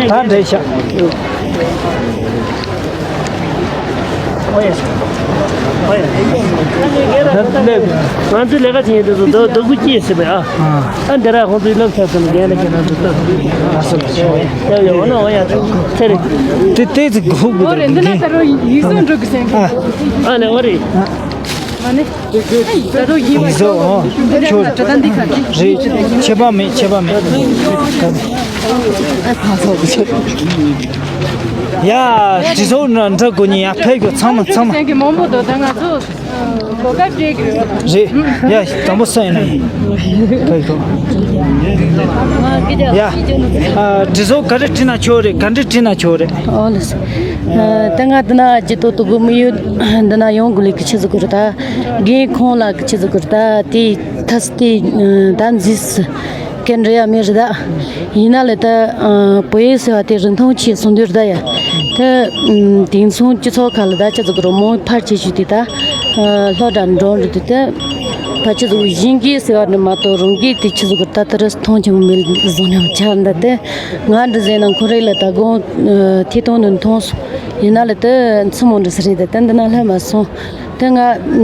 ད་འདྲེ་ཤག་ཨོ་ཡ། ཨོ་ཡ། ང་ཚོའི་ལས་ཀ་བྱེད་མཁན་དེ་ཚོ་རྡོ་རྡོ་སྐུ་སྐྱེས་ཟེར་བས་ཨ། ཨ་འདི་ར་ཁོང་ཚོའི་སློབ་ཆེན་ཚོ་ལ་རྒན་ལ་རྒན་ལ་འདུག་ལྟ། ཡ་ཡ། འོ་ན་འོ་ཡ། ཚེ་རེད། དེ་དེ་ཚོ་གོ་གི་འོ་རེད། འདི་ན་ད་རུང་ཡིག་གཟུགས་འགྲོ་གི་སེང་གི། ཨ་ནི་འོ་རེད། མ་ནི། ད་རུང་ཡིག་ཡིག་གཟུགས་འོ། ཁྱོད་འདི་ཁ་རེད། ཁྱད་པར་མེད། ཁྱད་པར་མེད། ཡ། དེ་ཚོ་ན་འདྲ་དགོས་ཉེ་ཡ། ཕེབས་དགོས། ཚང་མ་ཚང་མ། སེང་གི་མང་པོ་འདུག་ད་ང་ཚོ། གོ་སྐབས་སྤྲད་ཀྱི་རེད། རེད་ཡ། དང་པོ་སུ་ཡིན་ན་ཡིན། ཡ། ཨ། དྲི་བཟོ་ག་རེ་བྲིས་ན་ཆོག་རེད། ག་འདྲ་བྲིས་ན་ཆོག་རེད། ཨོ་ལེ། ཨ། ད་ང་འདི་ན་ཇི་ཏོ་ཏོ་གོ་མི་ཡོད། འདི་ན་ཡོང་དགོས་ལེ་གི་ཆི་ཟིག་གོ་རེད་ད། རྒན་ཁོང་ལ་གི་ཆི་ཟིག་གོ་རེད་ད། དེ་ཐ་སི་དེ་ད་འཛིས་སི། ཀན་རེ་ཡ་མེ་རི་ད། ཡིན་ན་ལེ་ད། ཨ། བོད་ཡིག་ཟེར་བ་དེ་རིན་ཐང་ཆེ་སོང་དུས་རེད་ད་ཡ། ད། ཨ། དེང་སང་སྤྱི་ཚོགས་ཁག་ལ་ད་ཅི་ཟིག་རོ་མོ་ཕར་ཆེ་ཞུ་དེ་ད། ཨ། ལྷོ་དང་འགྲོ་རེད་དེ་ད། ད་ཅི་ཟིག་གཞན་གྱིས་ཟེར་བ་ནི་མ་གཏོགས་རང་གིས་དེ་ཆི་ཟིག་ད་ད་རེས་མཐོང་ཆེན་མོ་མེད་བཟོ་ཉམས་ཆགས་འདི་དེ། ང་འདྲི་ཟེར་ན་ཁོ་རེ་ལ་ད་དགོང་། ཨ། ཐད་གཏོང་དུ་མཐོང་སོང་། ཡིན་ན་ལེ་ད་མཚུར་མོ་འདྲི་ས་རེད་ད། ད་འདི་ན་ལྷ་མ་སོང་། དེ་ང་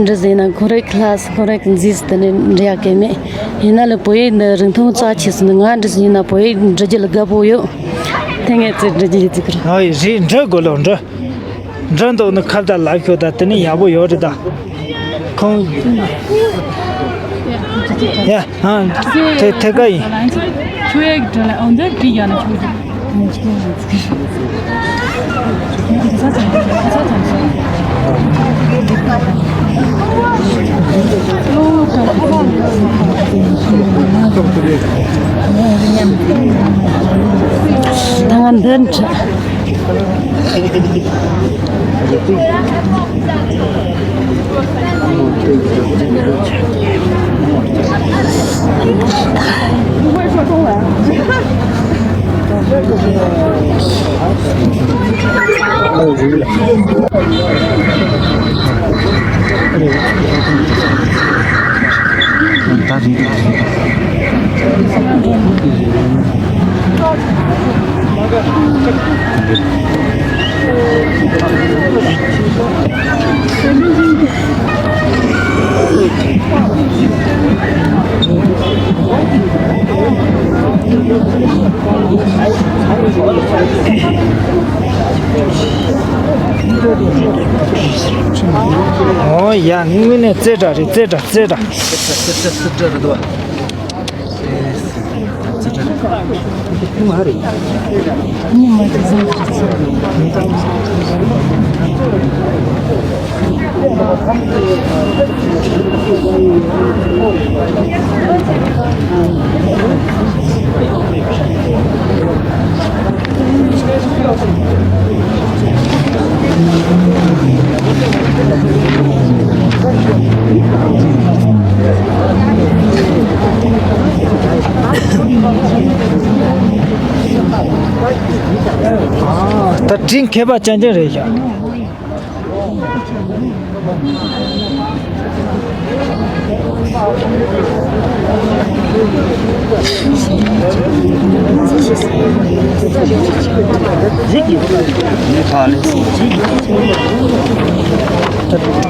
འདྲི་ཟིན་ན་ཁོ་རེ་ཁི་ལ་སི་ཁོ་རེ་གི་འཛིས་སི་དེ་ནས་འདྲི་ཡག་གི་མེད། ཡིན་ན་ལེ་བོད་ཡིག་འདི་རིན་ཐང་རྩ་ཆེ་སོང་ན། ང་འདྲི་ཟིན་ན་བོད་ཡིག་འབྲི་རྒྱུ་ལ་དགའ་པོ་ཡོད། དེ་ངས་ཚེ་འབྲི་རྒྱུ་ཡིན་ཚིག་ར། ཨོ་ཡི་རེད། འབྲི་དགོས་ལོ། འབྲི། འབྲི་འདུག་ནི་ཁ་བརྡ་ལབ་ཤོག་ད། དེ་ནི་ཡག་པོ་ཡོད་རེད་ད། ཁོང་། ཡ། ཨ། དེ་དེ་ག་ཡིན། ཆུ་ཡག་འདྲ་ལ་ཨོ་འདི་འབྲི་ཡག་ན་ཆུ། ད་ང་འདི་འདྲ། ཨོ་ཡ། དངོས་གནས་རྩེ་གྲ་རེད། རྩེ་གྲ། རྩེ་གྲ། ད་དྲིན་མཁས་པ་ཅན་ཅན་རེད་ཤག་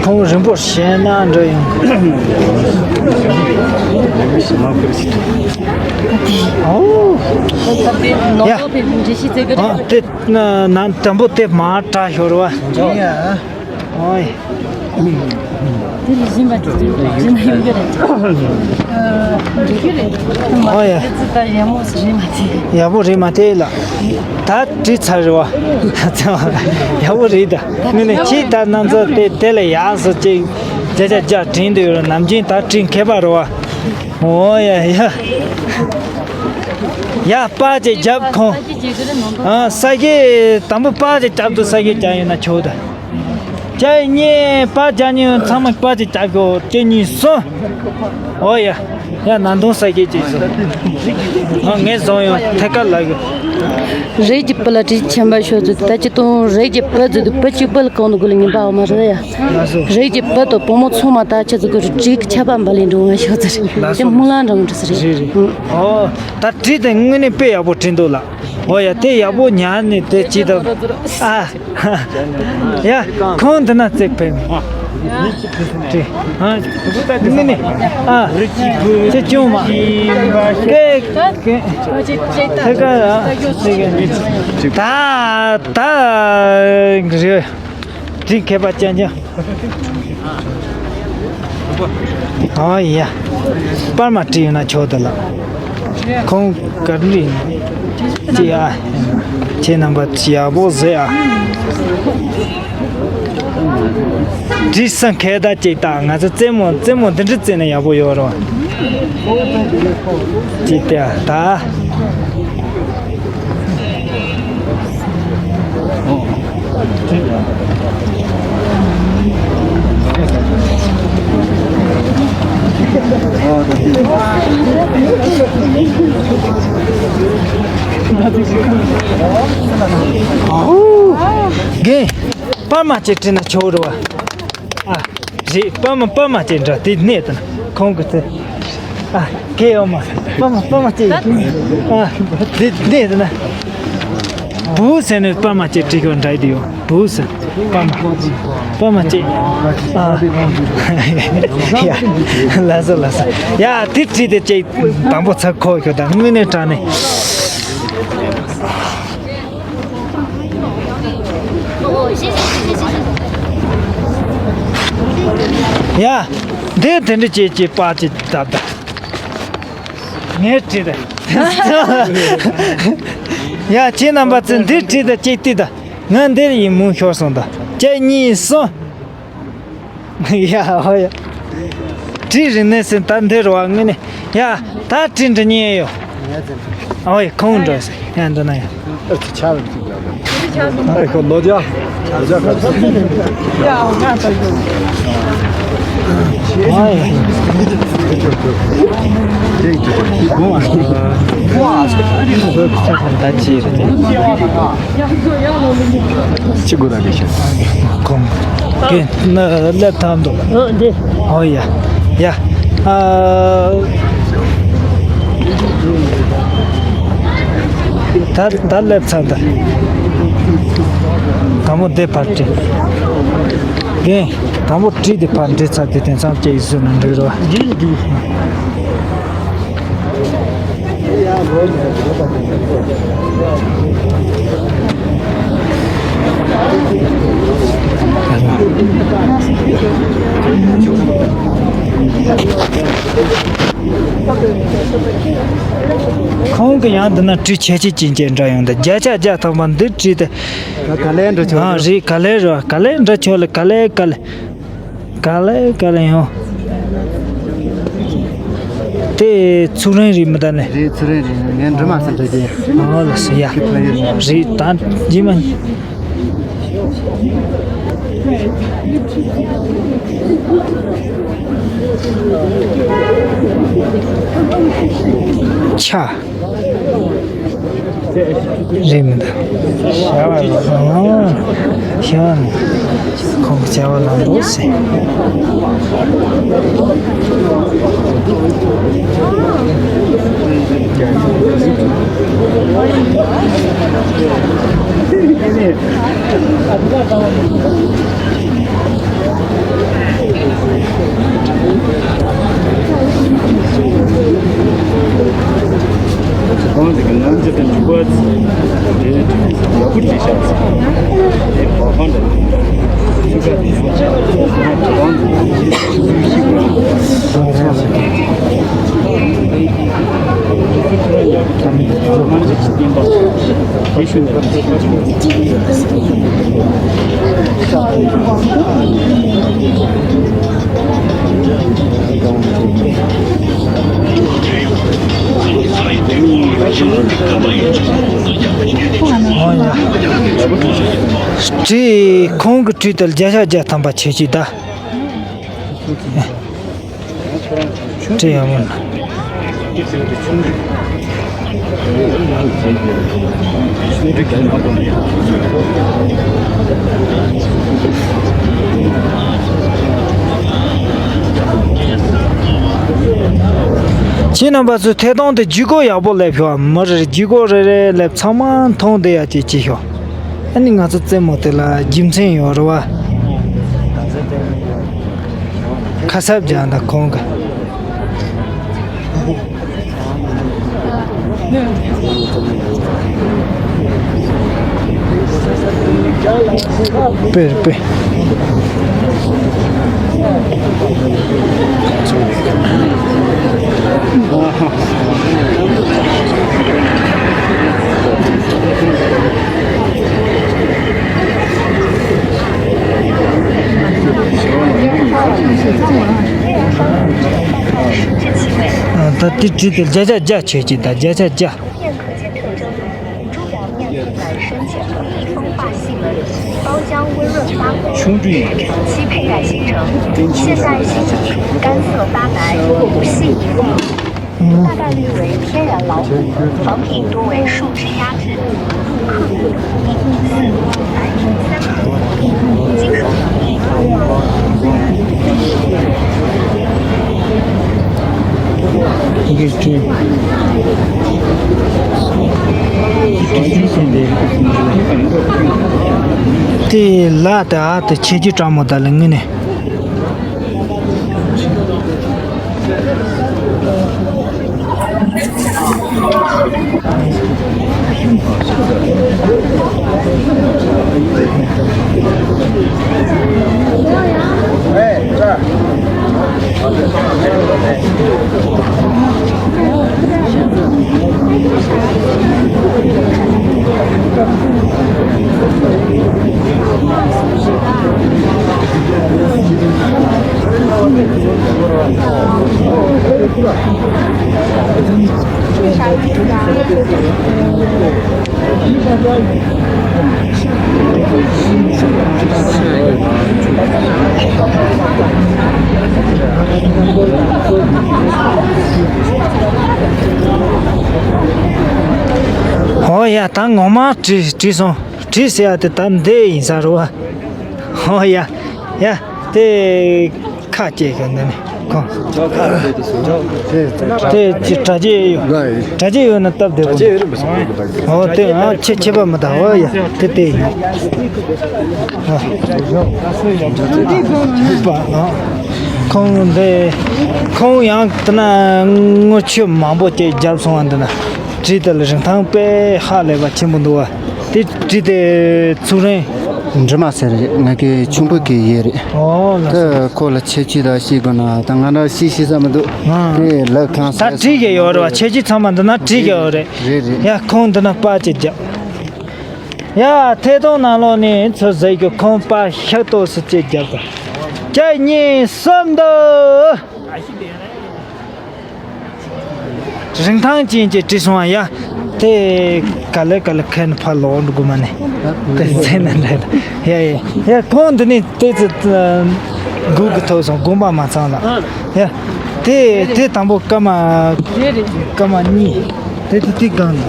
ཁོང་རིང་པོ་བཤད་ན་འདྲ་ཡང་། ཨོ། ཡ། ཨ། དེ་ན་ནམ་དང་པོ་དེ་མ་དྲ་ཤོར་བ། ཨོ་ཡ། དེ་ལས་གཞན་པ་དེ་ཚོ་བྱས་ན་ཡོང་གི་རེད། འགྲིག་གི་རེད། ཨོ་ཡ། དེ་ཚོ་ད་ཡག་མོ་རེད་མ་དེ། ཡག་པོ་རེད་མ་དེ་ལ། ད་བྲིས་ཚར་རེད་བ། ཡག་པོ་རེད་ད། དངོས་གནས་ཁྱེད་ད་རྣམ་ཚོ་དེ་དེ་ལ་ཡག་སོ་ཅིག་བརྒྱ་ཆ་བརྒྱ་དྲན་འདོད་ཡོད་རེད། ནམ་རྒྱུན་ད་དྲན་མཁས་པ་རེད་བ། ཨོ་ཡ་ཡ། ཡ། པ་ཅིག་རྒྱབ་ཁོང་། ཨ། ས་གཞི་དང་པོ་པ་ཅིག་རྒྱབ་འདུག་ས་གཞི་རྒྱབ་ཡོད་ན་ཆོག་ད། གཅིག་གཉིས། པ་རྒྱག་མཁན་ཚང་མ་པ་ཅིག་རྒྱག་གོ། གཅིག་གཉིས་གསུམ། ཨོ་ཡ། ཡ། ན་དུང་ས་གཞི་ཅིག་སོང་། ཨ། ངས་བཟུང་ཡོང་ཐད་ཀར་ལབ་གོ། རིགས་ཀྱི་བུ་ལ་དྲིན་ཆེན་པོ་ཞུ་ཚུལ། ད་ཅི་ཏུང་རིགས་ཀྱི་བུ་ཚུལ་དུ་བུ་གཅིག་བུ་ལ་གང་དུ་དགོས་ལ་ཉན་པའོ་མ་རེད་ཡ། རིགས་ཀྱི་བུ་དང་བུ་མོ་ཚང་མ་ད་ཁྱེད་ཚོ་གི་དྲིན་ཆེ་བ་འབའ་ལེན་འགྲོ་ང་ཞུ་ཚུལ། དེ་སྨོན་ལམ་འདྲ་མོ་འདྲ་ཟེར་རེད། རེད་རེད། ཨོ། ད་དྲིན་དེ་དངོས་གནས་དཔེ་ཡག་པོ་དྲིན་འདུག་ལ། ཨོ་ཡ། དེ་ཡག་པོ་ཉར་ནས་དེ་ཅི་ད། ཨ། ཡ། ཁོང་འདི་ན་བརྩེགས་ཕེབས། ཏེ། ཨ། ནི་ནི། ཨ། ཅེ་ཅུང་མ། ཀེ། ཀེ། ཐེ་ཀ་ར། ད། ད། རེད། དེ་མཁས་པ་ཅན་ཅན། ཨ་ཡ། པར་མ་བྲིས་ཡོད་ན་ཆོག་ད་ལ། ཁོང་གར་འདྲི་ཅི་ཨ། ཁྱེད་རྣམ་པ་ཡག་པོ་བཟོས་ཨ། བྲིས་ས་མཁས་ད་ཅིག་ད་ང་ཚོ་རྩེད་མོ་རྩེད་མོ་འདི་འདྲ་རྩེས་ན་ཡག་པོ་ཡོད་རོ། ཅིག་ད་ད། རྒན། པར་མ་ཅིག་བྲིས་ན་ཆོག་རེད་བ། ཨ། རེད། པར་མ་པར་མ་ཅིག་འདྲ་དེ་གནས་དང་ཁོང་གི་ཚེ། ཨ། རྒན་ཡོད་མ། པར་མ་པར་མ་ཅིག་ཨ། དེ་གནས་དང་། བུ་ཟེར་ནས་པར་མ་ཅིག་བྲིས་ཡོད་འདྲ་དེ་ཡོད། བུ་ཟེར། པར་མ། པར་མ་ཅིག་ཨ། ཡ། ལགས་སོ་ལགས་སོ། ཡ། དེ་བྲིས་ཏེ་ཅིག་དང་པོ་ཚ་ཁོ་ཁྱོད་དང་དངོས་གནས་དྲང་ནས། ཡ། འདི་དེ་འདྲ་བྱེད་ཀྱི་པ་ཅིག་བཏབ་ད། ངས་བྲིས་ད། ཡ། ཁྱེད་རྣམ་པ་ཚོས་འདི་བྲིས་ད་ཅིག་བལྟས་ད། ང་འདིར་ཡིན་མུན་ཤོར་སོང་ད། གཅིག་གཉིས་གསུམ། ཡ་ཧོ་ཡ། བྲིས་རིག་གནས་ཟེར་ད་འདི་རུ་བ་ངས་ནི། ཡ། ད་བྲིས་འདྲི་ཉན་ཡོད། ཨོ་ཡ། ཁོང་འགྲོ་ཟེར་ཡ་འདི་ན་ཡ། ཨེ་ཁོ་ལོ་རྒྱ། ལོ་རྒྱ་ག་ཚོད། ཨོ་ཡ། ད་ཅི་རེད། ཅི་དགོས་ར་གི་ཤེས། ཁོང་གི་ན་ལེབ་ཐང་དུ། ཨོ་འདི། ཨོ་ཡ། ཡ། ཨ། ད་ད་ལེབ་ཚར་ད། དང་པོ་འདི་ཕར་བྲིས། རྒན། དང་པོ་བྲིས་ཏེ་ཕར་འབྲི་ཚར་ཏེ་དེང་སང་སྐྱེ་ཡི་བཟོས་ན་འགྲིག་རོ། འགྲིག་འགྲིག་ཁོང་གི་ཡང་འདི་ན་བྲིས་ཆེ་ཆེ་ཅན་ཅན་འདྲ་ཡོང་འདི་བརྒྱ་ཆ་བརྒྱ་ཐམ་པ་འདི་བྲིས་ཏེ། ག་ལེར་འགྲོ་ཆོག་ཨ་རེད། ག་ལེར་རོ། ག་ལེར་འགྲོ་ཆོག་ལ་ག་ལེར་ག་ལེར། ག་ལེ་ག་ལེ་ཡོང་། དེ་ཚུགས་རིང་རེད་མི་ད་ནི། རེད། ཚུགས་རིང་རེད། ངས་འབྲི་མ་ཟིན་འདྲ་ཅན། ཨོ་ལ་སི་ཡ། རེད་ད་ཇི་མ། ཆ། རེད་མི་འདུག་བྱ་བ་ལ། ཨོ། བྱ་བ་ནི། ཁོང་གི་བྱ་བ་ལ་འདུག་ཟེར། ཁོང་གི་ནང་ཚན་དུ་འཇུག་པ་དེ་ཡག་པོ་བྲིས་ཤག་དེ་བ་ཧོན་དང་ཆུ་ཁ་དེ་ཡང་ཁོང་གི་ཤི་དགོས། ཨོ་ཡ། བྲིས། ཁོང་གི་བྲིས་དེར་བརྒྱ་ཆ་བརྒྱ་ཐམ་པ་ཆེ་ཆེ་ད། བྲིས་ཡག་མོ་ན། ཁྱེད་རྣམ་པ་ཚོས་ཐད་གཏོང་དེ་ལྗིད་ཁོག་ཡག་པོ་སླེབས་ཤོག་མི་རེར་ལྗིད་ཁོག་རེ་རེ་སླེབས། ཚང་མ་མཐོང་བསྡད་ཡག་ཅིག་བྱེད་ཤོག་ཨ་ནི་ང་ཚོ་རྩེད་མོ་དེ་ལ་རྒྱུ་མཚན་ཡོད་རེད་བ། ཁ་གསབ་རྒྱག་འདུག་ཁོང་གི། དཔེར་དཔེ། ད་དེ་བྲིས་ཏེ་བརྒྱ་ཆ་བརྒྱ་བྱེད་ཀྱི་ད་བརྒྱ་ཆ་བརྒྱ། 面可见特征，猪表面可感生长蜜蜂发细纹，包浆温润发红，长期佩戴形成。现代新型甘色发白，细一粒，大概率为天然老虎，仿品多为树脂压制。 དེ་ལ་དེ་ཨ་དེ་ཆེ་རྒྱུ་ཀྲ་མོ་ད་ལ་ངི་ནས། ཨོ་ཡ། ད་ངོ་མ་བྲིས་བྲིས་སོང་། བྲིས་ཟེར་ཡ་དེ་ད་འདི་ཡིན་ས་རེད་བ། ཨོ་ཡ། ཡ། དེ་ཁ་སྐྱེས་གི་འདི་ནི་ཁོ། དེ་ཅི་དྲ་རྒྱའི་ཡོད། དྲ་རྒྱའི་ཡོད་ན་སྟབས་བདེ་པོ། ཨོ་དེ་ཨ་ཁྱེད་ཁྱེད་པ་མི་ད། ཨོ་ཡ། དེ་དེ་ཡིན། ཨ། ཁོང་འདི་ཁོང་ཡང་དེ་ན་དངུལ་ཆུ་མང་པོ་ཅིག་བརྒྱབ་སོང་བ། འདི་ན་བྲིས་དེ་ལ་རིན་ཐང་དཔེ་ཧ་ལས་པ་ཆེན་པོ་འདུག་བ། དེ་བྲིས་དེ་ཚུགས་རིང་། འབྲི་མ་ཟེར་ང་གི་ཆུང་བུ་གི་ཡས་རེད། ཨོ་ལགས་སོ། ད་ཁོ་ལ་ཁྱད་ཆོས་དང་ཤེས་དགོས་ན་ད་ང་རང་ཤེས་ཤེས་ས་མི་འདུག་ཨ། དེ་ལབ་གང་ས། ད་བྲིས་གི་ཡོད་རེད་བ། ཁྱད་ཆོས་ཚང་མ་འདི་ན་བྲིས་གི་ཡོད་རེད། རེད་རེད། ཡ་ཁོང་འདི་ན་པར་ཅིག་བརྒྱབ། ཡ་ཐད་གཏོང་ནང་ལོགས་ནས་ཚུར་ཟེར་གི། ཁོང་པར་ཤ་ཏོག་སུ་ཅིག་བརྒྱབ་དང་། བརྒྱ་གཉིས་གསུམ་འདུག་རིན་ཐང་ཅན་གྱི་བྲིས་སོང་བ། ཡ་དེ་ག་ལེ་ག་ལེ་ཁེན་ཕ་ལོག་འགྲོ་དགོས་མ་ནི། དེ་ཚེ་ན་འདྲ། ཡ་ཡ་ཡ། ཁོང་འདི་ནི་དེ་ཚེ་འགུག་གི་ཐོབ་སོང་། དགོངས་པ་མ་ཚང་ལ། ཡ་དེ་དེ་དང་པོ་སྐར་མ་སྐར་མ་གཉིས། དེ་དེ་དེ་གང་ནི།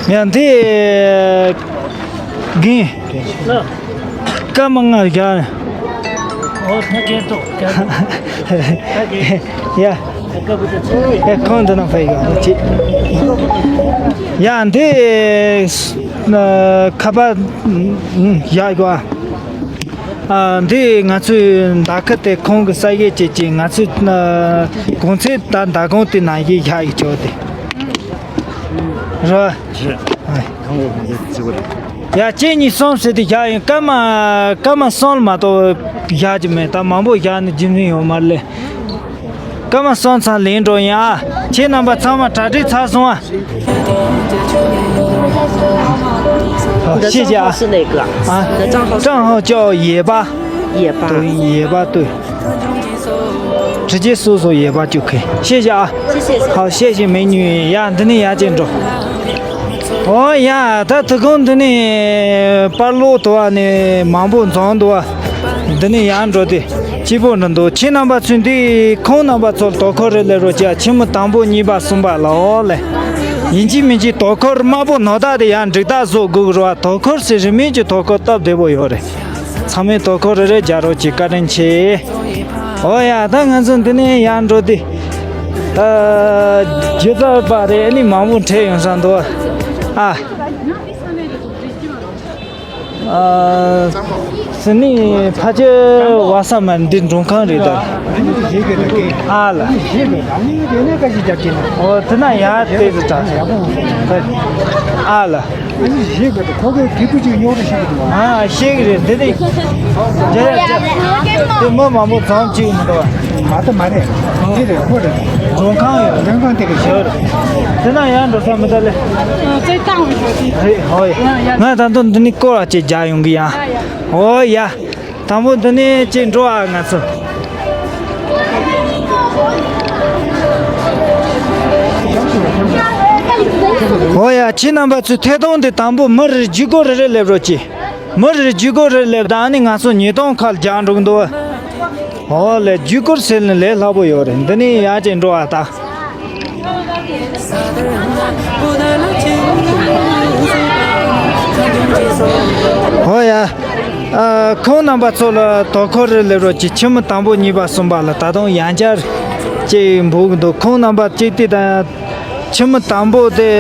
ཡ་འདི་རྒན། སྐར་མ་ལྔ་བརྒྱ། ཨོ་ཐ་གེ་ཏོ། ཡ། ཡ་ཁོང་འདི་ན་ཕ་ཡི་ག་ཅི། ཡ་འདི་ཁ་པར་ཡ་གོ། ཨ་འདི་ང་ཚོའི་མདའ་ཁ་དེ་ཁོང་གི་ས་ཡས་བྱེད་ཀྱི། ང་ཚོའི་གོང་ཚད་ད་མདའ་གོང་དེ་ནང་བཞིན་བཞག་ཡོད་ཆོག་དེ་རེད་བ། ཁང་བ་ཁང་བ་བརྩིགས་པ་རེད། ཡ་གཅིག་གཉིས་གསུམ་ཟེར་ཏེ་བཞག་ཡིན། སྐར་མ་སྐར་མ་གསུམ་ལ་མ་གཏོགས་བཞག་རྒྱུ་མེད། ད་མང་པོ་བཞག་ནས་རྒྱུ་མཚན་ཡོད་མ་རེད། སྐར་མ་གསུམ་ཚང་ལེན་འགྲོ་ཡིན་ཨ། ཁྱེད་རྣམ་པ་ཚང་མ་གྲ་སྒྲིག་ཚར་སོང་ཨ། 你的账号是哪个？啊，你的账号是账号叫野巴，野巴。抖音野巴，对。直接搜索野巴就可以。谢谢啊。谢谢。好，谢谢美女。ཡ་འདི་ནས་ཡར་ཅིག་འགྲོ། ཨོ་ཡ། ད་དུ་ཁང་འདི་ནས་པར་ལོག་དུ་བ་ནས་མང་པོ་འཛོམས་འདུག་བ། འདི་ནས་ཡར་འགྲོ་དེ། སྐྱིད་པོ་འདྲ་འདུག་ཁྱེད་རྣམ་པ་ཚོས་འདི་ཁོང་རྣམ་པ་ཚོར་དོ་ཁུར་རེ་སླེབས་རོགས་བྱ། ཁྱིམ་མི་དང་པོ་གཉིས་པ་གསུམ་པ་ལ་འོ་ལེ། ཡིན་གཅིག་མིན་གཅིག་དོ་ཁུར་དམར་པོ་ནོར་བདག་དེ་ཡང་འགྲིག་རྟགས་བཟོ་དགོས་རོགས། དོ་ཁུར་ཟེར་རི་མིན་གྱི་དོ་ཁུར་སྟབས་བདེ་པོ་ཡོད་རེད། ཚང་མས་དོ་ཁུར་རེ་རེ་རྒྱག་རོགས་གྱིས། བཀའ་དྲིན་ཆེ། འོ་ཡ། ད་ང་ཚོ་འདི་ནས་ཡར་འགྲོ་དུས། ཨ། རྒྱུ་རྩ་བ་རེད། ཨ་ནི་མང་པོ་འཕྲད་ཡོང་ས་འདུག་ཨ། ཨ། སི་ནི་ཕ་ཆེ་བ་ས་མ་འདི་མགྲོན་ཁང་རེད་ད། ཨ་ལ། འོ་དེ་ན་ཡ་དེ་ཚོ་དྲག་ཨ་ལ། ཨ་ཤེས་ཀྱི་རེད། འདི་ནི་རྒྱ་རྒྱ་དེ་མི་མང་པོ་ཙམ་ཅིག་མི་འདུག་བ། མ་ད་མ་རེད། འདི་རེད། ཁོ་རེད། མགྲོན་ཁང་ཡོད། མགྲོན་ཁང་དེ་ག་ཞོར་དེ་ན་ཡང་འགྲོ་ས་མི་འདུག་ལེ། རེད། ཧོ་ཡ། ང་ད་དུང་འདི་ནི་སྐོར་བ་ཅིག་རྒྱག་ཡོང་གི་ཡ། ཧོ་ཡ། དང་པོ་འདི་ནས་ཅིག་འགྲོ་ཨ་ང་ཚོ། འོ་ཡ། ཁྱེད་རྣམ་པ་ཚོས་ཐད་གཏོང་དེ་དང་པོ་མི་རེར་བརྒྱུད་སྐུར་རེ་རེ་སླེབས་རོགས་གྱིས། མི་རེར་བརྒྱུད་སྐུར་རེ་རེ་སླེབས་དང་། ཨ་ནི་ང་ཚོ་ཉིས་སྟོང་ཁ་ལ་རྒྱག་འགྲོ་གི་འདུག་འོ་ལེ། བརྒྱུད་སྐུར་ཟེར་ནས་ལས་སླ་པོ་ཡོད་རེད། འདི་ནས་ཡར་ཅིག་འགྲོ་ཨ་ད། འོ་ཡ། ཨ། ཁོང་རྣམ་པ་ཚོ་ལ་དོ་ཁུར་རེ་སླེབས་རོགས་གྱིས། ཁྱིམ་མི་དང་པོ་གཉིས་པ་གསུམ་པ་ལ་ད་དུང་ཡང་བསྐྱར་ཅིག་འབོད་ཀྱི་འདུག་ཁོང་རྣམ་པ་གཅིག་དེ་དང་། ཁྱིམ་མི་དང་པོ་དེ་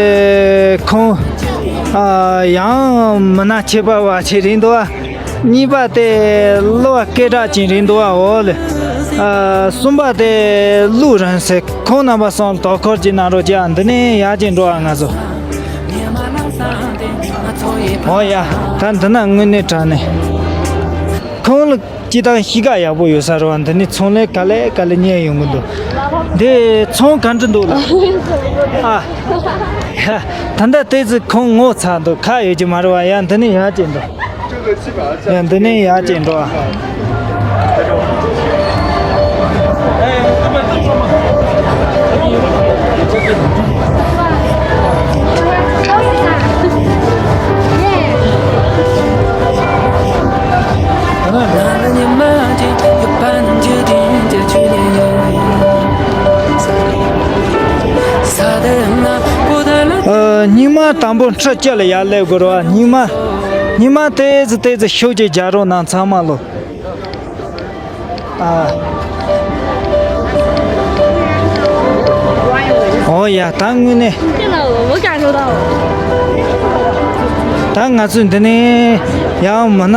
ཁོང་། ཨ། ཡང་མི་སྣ་ཁྱད་པར་བ་ཞིག་རེད་འདུག་བ། གཉིས་པ་དེ་གླུ་བ་སྐད་གྲགས་ཅན་རེད་འདུག་བ། འོ་ལེ། ཨ། གསུམ་པ་དེ་གླུ་རིང་ཟེར། ཁོང་རྣམ་པ་གསུམ་དོ་ཁུར་ཅིག་གནང་རོགས་གྱིས། ཨ། འདི་ནས་ཡར་ཅིག་འགྲོ་ཨ་ང་ཚོ། འོ་ཡ། ད་འདི་ན་དངོས་གནས་དྲང་གནས་ཁོང་ལ་སྤྱིར་བཏང་གཤིས་ཀ་ཡག་པོ་ཡོད་ས་རེད་བ། འདི་ནས་ཚོང་ལས་ག་ལེ་ག་ལེ་རྙེད་ཡོང་གི་འདུག་འདི་ཚོང་ག་འདྲ་འདུག་ལ། ཨ། ད་ལྟ་དེ་ཚོ་ཁོང་ངོ་ཚ་འདུག་ཁག་ཡོད་ཀྱི་མ་རེད་བ། ཡ། འདི་ནས་ཡར་ཅིག་འགྲོ། ཡ། འདི་ནས་ཡར་ཅིག་འགྲོ་ཨ། ཨ། སྙིང་མ་དང་པོ་འཕྲུལ་ཆས་ལ་ཡར་སླེབས་དགོས་རེད་བ། སྙིང་མ། སྙིང་མ་ཏོག་ཙམ་ཏོག་ཙམ་ཤུགས་ཀྱིས་རྒྱག་རོགས་གནང་ཚང་མ་ལོ། ཨ། འོ་ཡ། ད་དངོས་གནས། ད་ང་ཚོས་འདི་ནས་ཡང་མི་སྣ་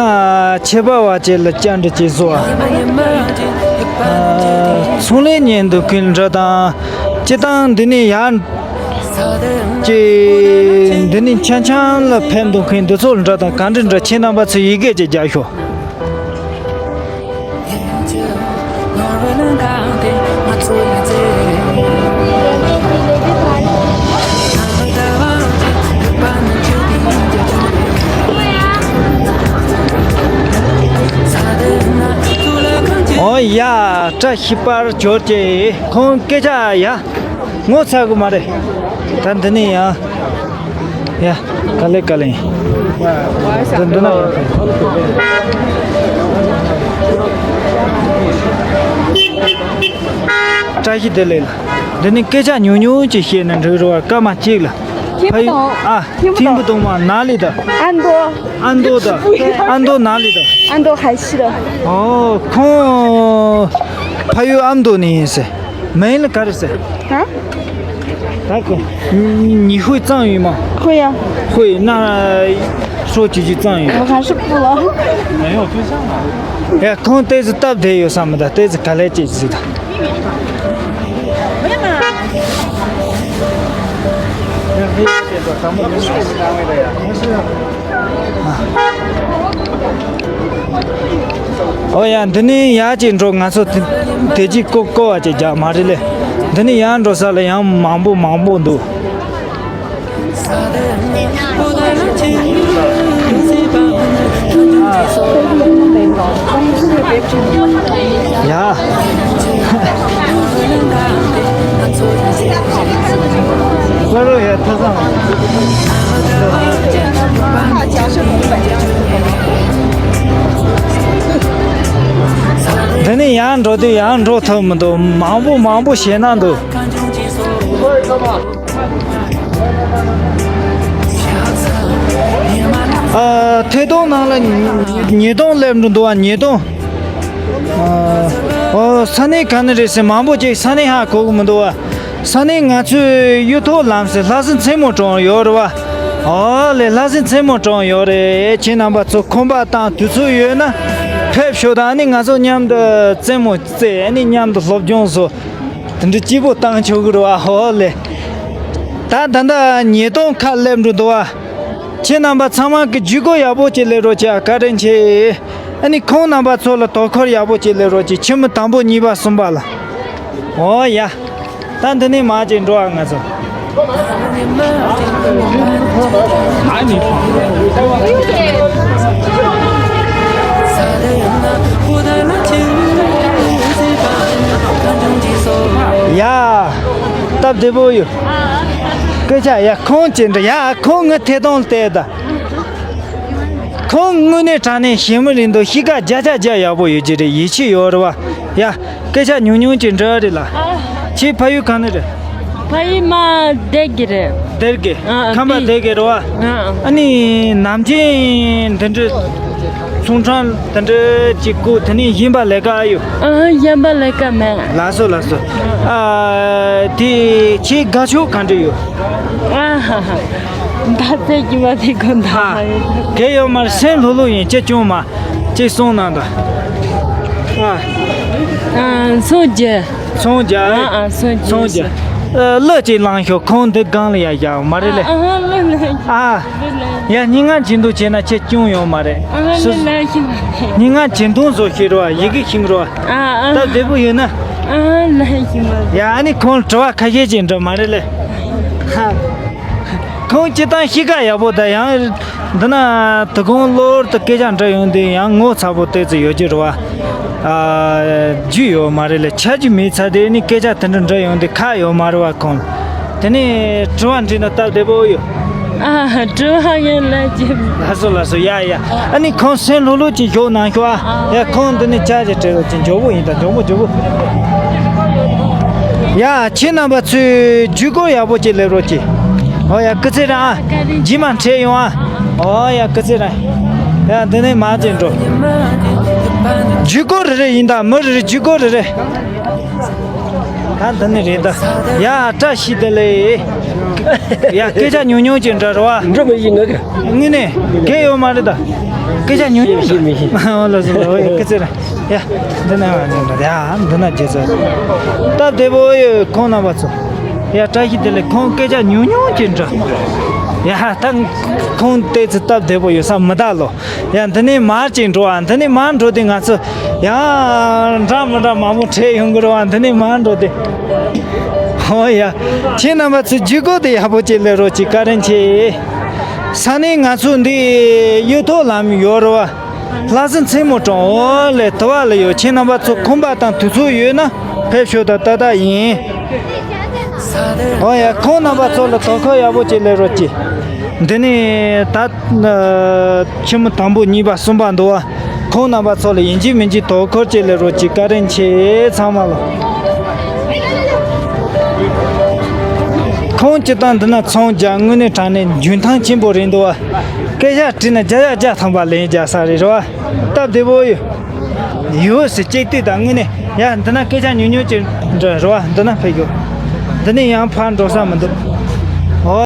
ཁྱད་པར་བ་ཅིག་ལ་བཅར་འདྲི་བྱས་སོང་ཨ། ཚོང་ལས་གཉེར་འདོད་མཁན་འདྲ་དང་། སྤྱིར་བཏང་འདི་ནས་ཡར་ཅིག་འདི་ནས་འཆམ་འཆམ་ལ་ཕེབས་འདོད་མཁན་འདི་ཚོ་འདྲ་དང་ག་འདྲ་འདྲ། ཁྱེད་རྣམ་པ་ཚོས་ཡི་གེ་ཅིག་རྒྱག་ཤོག་འོ་ཡ། བཀྲ་ཤིས་པར་གྱུར་ཅིག་ཁོང་སྐད་ཆ་ཡ། ངོ་ཚ་གི་མ་རེད། ད་འདི་ནས་ཡ། ཡ། ག་ལེ་ག་ལེ། འདི་འདི་ན་ཡོད། བཀྲ་ཤིས་བདེ་ལེགས་ལ། འདི་ནི་སྐད་ཆ་ཉུང་ཉུང་ཅིག་བཤད་ན་འགྲིག་རེད་བ། སྐར་མ་གཅིག་ལ། ཐིམ་ཕུ་དང་། ཨ། ཐིམ་ཕུ་དང་མ་ན་ལི་ད། ཨ་མདོ། ཨ་མདོ་ད། ཨ་མདོ་ན་ལི་ད། ཨ་མདོ་ཧའེ་ཤི་ད། ཨོ། ཁོང་ཕ་ཡུལ་ཨ་མདོ་ནས་ཡིན་ཟེར། མིང་ལ་ག་རེ་ཟེར། ཧ། ད་ཁོ། 你会藏语吗？会呀。会，那说几句藏语。我还是不了。没有对象啊。ཡ། ཁོང་ཏོག་ཙམ་སྟབས་བདེ་ཡོད་ས་མི་འདུག་ཏོག་ཙམ་ག་ལེ་ཅིག་ཟིག་དང་། ཨོ་ཡ། འདི་ནས་ཡར་ཅིག་འགྲོ། ང་ཚོ་དེ་དེ་ཅིག་ཀོ་ཀོ་བ་ཅིག་རྒྱག་མ་རེད་ལེ། འདི་ནས་ཡར་འགྲོ་ས་ལ་ཡང་མང་པོ་མང་པོ་འདུག་ཡ། དེ་ནས་ཡང་འགྲོ་དུས་ཡང་འགྲོ་ཐུབ་མི་འདུག་མང་པོ་མང་པོ་བྱས་ན་འདུག་ཨ། ཐད་གཏོང་ནང་ལ་ཉིས་སྟོང་སླེབས་འགྲོ་འདུག་བ། ཉིས་སྟོང་། ཨ། ཨོ། ས་གནས་ག་ནས་རེད་ཟེར། མང་པོ་ཅིག་ས་གནས་ཧ་གོ་གི་མི་འདུག་བ། ས་གནས་ང་ཚོའི་གཡུ་ཐོག་ལམ་ཟེར་ལྷ་སའི་མཚན་མོ་གྲོང་ཡོད་རེད་བ། ཨོ་ལེ། ལྷ་སའི་མཚན་མོ་གྲོང་ཡོད་རེད། ཁྱེད་རྣམ་པ་ཚོ་ཁོམ་པ་དང་དུས་ཚོད་ཡོད་ན་ཕེབས་ཤོག་དང་། ཨ་ནི་ང་ཚོ་མཉམ་དུ་རྩེད་མོ་རྩེ། ཨ་ནི་མཉམ་དུ་སློབ་སྦྱོང་བཟོ། དེ་འདྲ་སྐྱིད་པོ་བཏང་ཆོག་གི་རེད་བ། ཨོ་ལེ། ད་ད་ལྟ་ཉིས་སྟོང་ཁ་སླེབས་འགྲོ་འདུག་བ། ཁྱེད་རྣམ་པ་ཚང་མ་གི་བརྒྱུད་སྐུར་ཡག་པོ་ཅིག་སླེབས་རོགས་གྱིས། བཀའ་དྲིན་ཆེ། ཨ་ནི་ཁོང་རྣམ་པ་ཚོ་ལ་དོ་ཁུར་ཡག་པོ་ཅིག་སླེབས་རོགས་གྱིས། ཆེན་མོ་དང་པོ་གཉིས་པ་གསུམ་པ་ལ། ཨོ་ཡ། ད་འདི་ནས་མར་ཅིག་འགྲོ་ཨ། ང་ཚོ། ཡ། སྟབས་བདེ་པོ་ཡོད། སྐད་ཆ་ཡ། ཁོང་ཅི་འདྲ་ཡ། ཁོང་ངའི་ཐད་གཏོང་བལྟས་ད། ཁོང་དངོས་གནས་དྲང་གནས་ཞེ་མི་རིང་དུ་གཤིས་ཀ་བརྒྱ་ཆ་བརྒྱ་ཡག་པོ་ཡོད་ཀྱི་རེད། ཡིད་ཆེས་ཡོད་རེད་བ། ཡ། སྐད་ཆ་ཉུང་ཉུང་ཅིག་འདྲི་རེད་ལ། ཨ། ཁྱེད་ཕ་ཡུལ་གང་ནས་རེད། ཕ་ཡུལ་མ་སྡེ་དགེ་རེད། སྡེ་དགེ། ཨ། ཨ། ཁམས་པ་སྡེ་དགེ་རེད་བ། ཨ། ཨ་ནི་ནམ་རྒྱུན་འདི་འདྲ་ཚོང་ཁང་འདི་འདྲ་ཅིག་སྒུག་དེ་ནས་ཡིན་པ་ལས་ཀ་ཨ་ཡོད། ཨ། ཡིན་པ་ལས་ཀ་མེད། ལགས་སོ་ལགས་སོ། ཨ། དེ་ཁྱེད་དགའ་ཕྱོགས་ག་འདྲ་ཡོད། ཨ་ཧ་ཧ། ད་ཚེ་གི་བ་དེ་གོ་ད། ཨ། གལ་ཡོད་མ་རེད། སེམས་ལྷོད་ལྷོད་ཡིན། ཅི་བྱུང་མ། ཅིག་གསུངས་གནང་དང་། ཨ། ཨ། སངས་རྒྱས། སངས་རྒྱས། ཨ། ཨ། སངས་རྒྱས། སངས་རྒྱས། ཨ། གླུ་ཅིག་བླངས་ཤོག་ཁོང་འདི་སྒང་ལ་ཡ་བཞག་མ་རེད་ལེ། ཨ། ཨ། གླུ་ལེན། ཨ། གླུ་ལེན། ཡ། སྙན་ངག་ཅིག་འདུག་བྱས་ན་ཁྱེད་སྐྱོན་ཡོད་མ་རེད། ཨ། གླུ་ལེན་ཤེས་མ་རེད། སྙན་ངག་ཅིག་འདུག་བཟོ་ཤེས་རོགས། ཡི་གེ་ཤེས་རོགས། ཨ། ཨ། སྟབས་བདེ་པོ་ཡོད་ན། ཨ། ལེན་ཤེས་མ་རེད། ཡ། ཨ་ནི་ཁོང་དྲི་བ་ཁ་ཤས་ཅིག་འདྲི་མ་རེད་ལེ། ཧ། ཁོང་སྤྱིར་བཏང་གཤིས་ཀ་ཡག་པོ་དང་། ཡང་འདི་ན་དོ་དགོང་གློ་བུར་དུ་སྐད་ཆ་འདྲི་ཡོང་དུས་ཡང་ངོ་ཚ་པོ་ཏོག་ཙམ་ཡོད་ཀྱི་རེད་བ། ཨ། རྒྱུས་ཡོད་མ་རེད་ལེ། ཆ་རྒྱུས་མེད་ཚར་དུས་ནི་སྐད་ཆ་དེ་འདྲ་འདྲི་ཡོང་དུས་ཁག་ཡོད་མ་རེད་བ་ཁོང་། དེ་ནས་དྲི་བ་འདྲི་ན་སྟབས་བདེ་པོ་ཡོད། ཨ། དྲི་བ་ཡང་ལན་ཅི། ལགས་སོ་ལགས་སོ། ཡ་ཡ། ཨ་ནི་ཁོང་སེམས་ལྷོད་ལྷོད་ཅིག་བཞུགས་གནང་ཤོག་ཨ། ཡ། ཁོང་འདི་ནས་ཅག་ཅིག་སྤྲད་རོགས་གྱིས། མགྱོགས་པོ་ཡིན་ད། མགྱོགས་པོ་མགྱོགས་པོ། ཡ། ཁྱེད་རྣམ་པ་ཚོས་བརྒྱུད་སྐུར་ཡག་པོ་ཅིག་སླེབས་རོགས་གྱིས། ཨོ་ཡ། སྐུ་ཚེ་རིང་ཨ། རྗེས་མ་འཕྲད་ཡོང་ཨ། ཨོ་ཡ། སྐུ་ཚེ་རིང་། ཡ། འདི་ནས་མར་ཅིག་འགྲོ། བརྒྱུད་སྐུར་རེ་རེ་ཡིན་ད། མི་རེ་རེ་བརྒྱུད་སྐུར་རེ་རེ། ད་འདི་ནས་རེད་ད། ཡ། བཀྲ་ཤིས་བདེ་ལེགས། ཡ། སྐད་ཆ་ཉུང་ཉུང་ཅིག་འདྲི་རོགས་ཨ། འགྲོ་མི་ཤེས་ང་ག་དངོས་གནས་གལ་ཡོད་མ་རེད་ད། སྐད་ཆ་ཉུང་ཉུང་ཤེས་མི་ཤེས། ཨོ་ལགས་སོ། ཨོ་ཡ། སྐུ་ཚེ་རིང་། ཡ། འདི་ན་ང་ཚོ་འདྲ། ཡ། འདི་ན་རྗེས་སུ། སྟབས་བདེ་པོ་ཡོད་ཁོང་རྣམ་པ་ཚོ། ཡ། བཀྲ་ཤིས་བདེ་ལེགས། ཁོང་སྐད་ཆ་ཉུང་ཉུང་ཅིག་འདྲི། ཡ། ད་ཁོང་ཏོག་ཙམ་སྟབས་བདེ་པོ་ཡོད་ས་མི་གདའ་ལོ། ཡ། འདི་ནས་མར་ཅིག་འགྲོ་ཨ། འདི་ནས་མར་འགྲོ་དུས་ང་ཚོ་ཡང་འདྲ་མི་འདྲ་མང་པོ་འཕྲད་ཡོང་གི་རེད་བ། འདི་ནས་མར་འགྲོ་དུས། ཨོ་ཡ། ཁྱེད་རྣམ་པ་ཚོས་བརྒྱུད་སྐུར་དེ་ཡག་པོ་ཅིག་སླེབས་རོགས་གྱིས། བཀའ་དྲིན་ཆེ། ས་གནས་ང་ཚོ་འདི་གཡུ་ཐོག་ལམ་ཡོད་རེད་བ། ལྷ་སའི་མཚན་མོ་གྲོང་འོག་ལས་དུ་བ་ལ་ཡོད། ཁྱེད་རྣམ་པ་ཚོ་ཁོམ་པ་དང་དུས་ཚོད་ཡོད་ན་ཕེབས་ཤོག་དང་། ཏག་ཏག་ཡིན། ཨོ་ཡ། ཁོང་རྣམ་པ་ཚོ་ལ་དོ་ཁུར་ཡག་པོ་ཅིག་སླེབས་རོགས་གྱིས། འདི་ནས་ད་ཆེན་མོ་དང་པོ་གཉིས་པ་གསུམ་པ་འདུག་བ། ཁོང་རྣམ་པ་ཚོ་ལ་ཡིན་གཅིག་མིན་གཅིག་དོ་ཁུར་ཅིག་སླེབས་རོགས་གྱིས། བཀའ་དྲིན་ཆེ་ཚང་མ་ལ། ཁོང་སྤྱིར་བཏང་འདི་ན་ཚོང་རྒྱག་དངོས་གནས་དྲང་གནས་འཇོན་ཐང་ཆེན་པོ་རེད་འདུག་བ། སྐད་ཆ་དྲིས་ན་བརྒྱ་ཆ་བརྒྱ་ཐམ་པ་ལན་རྒྱག་ས་རེད་རེད་བ། སྟབས་བདེ་པོ་ཡོད། ཡོད་ཟེར་གཅིག་ལྟོས་དང་། དངོས་གནས་ཡ། འདི་ན་སྐད་ཆ་ཉུང་ཉུང་ཅིག་འདྲི་རེད་བ། འདི་ན་ཕེབས་ཡོད། འདི་ནས་ཡང་ཕར་འགྲོ་ས་མི་འདུག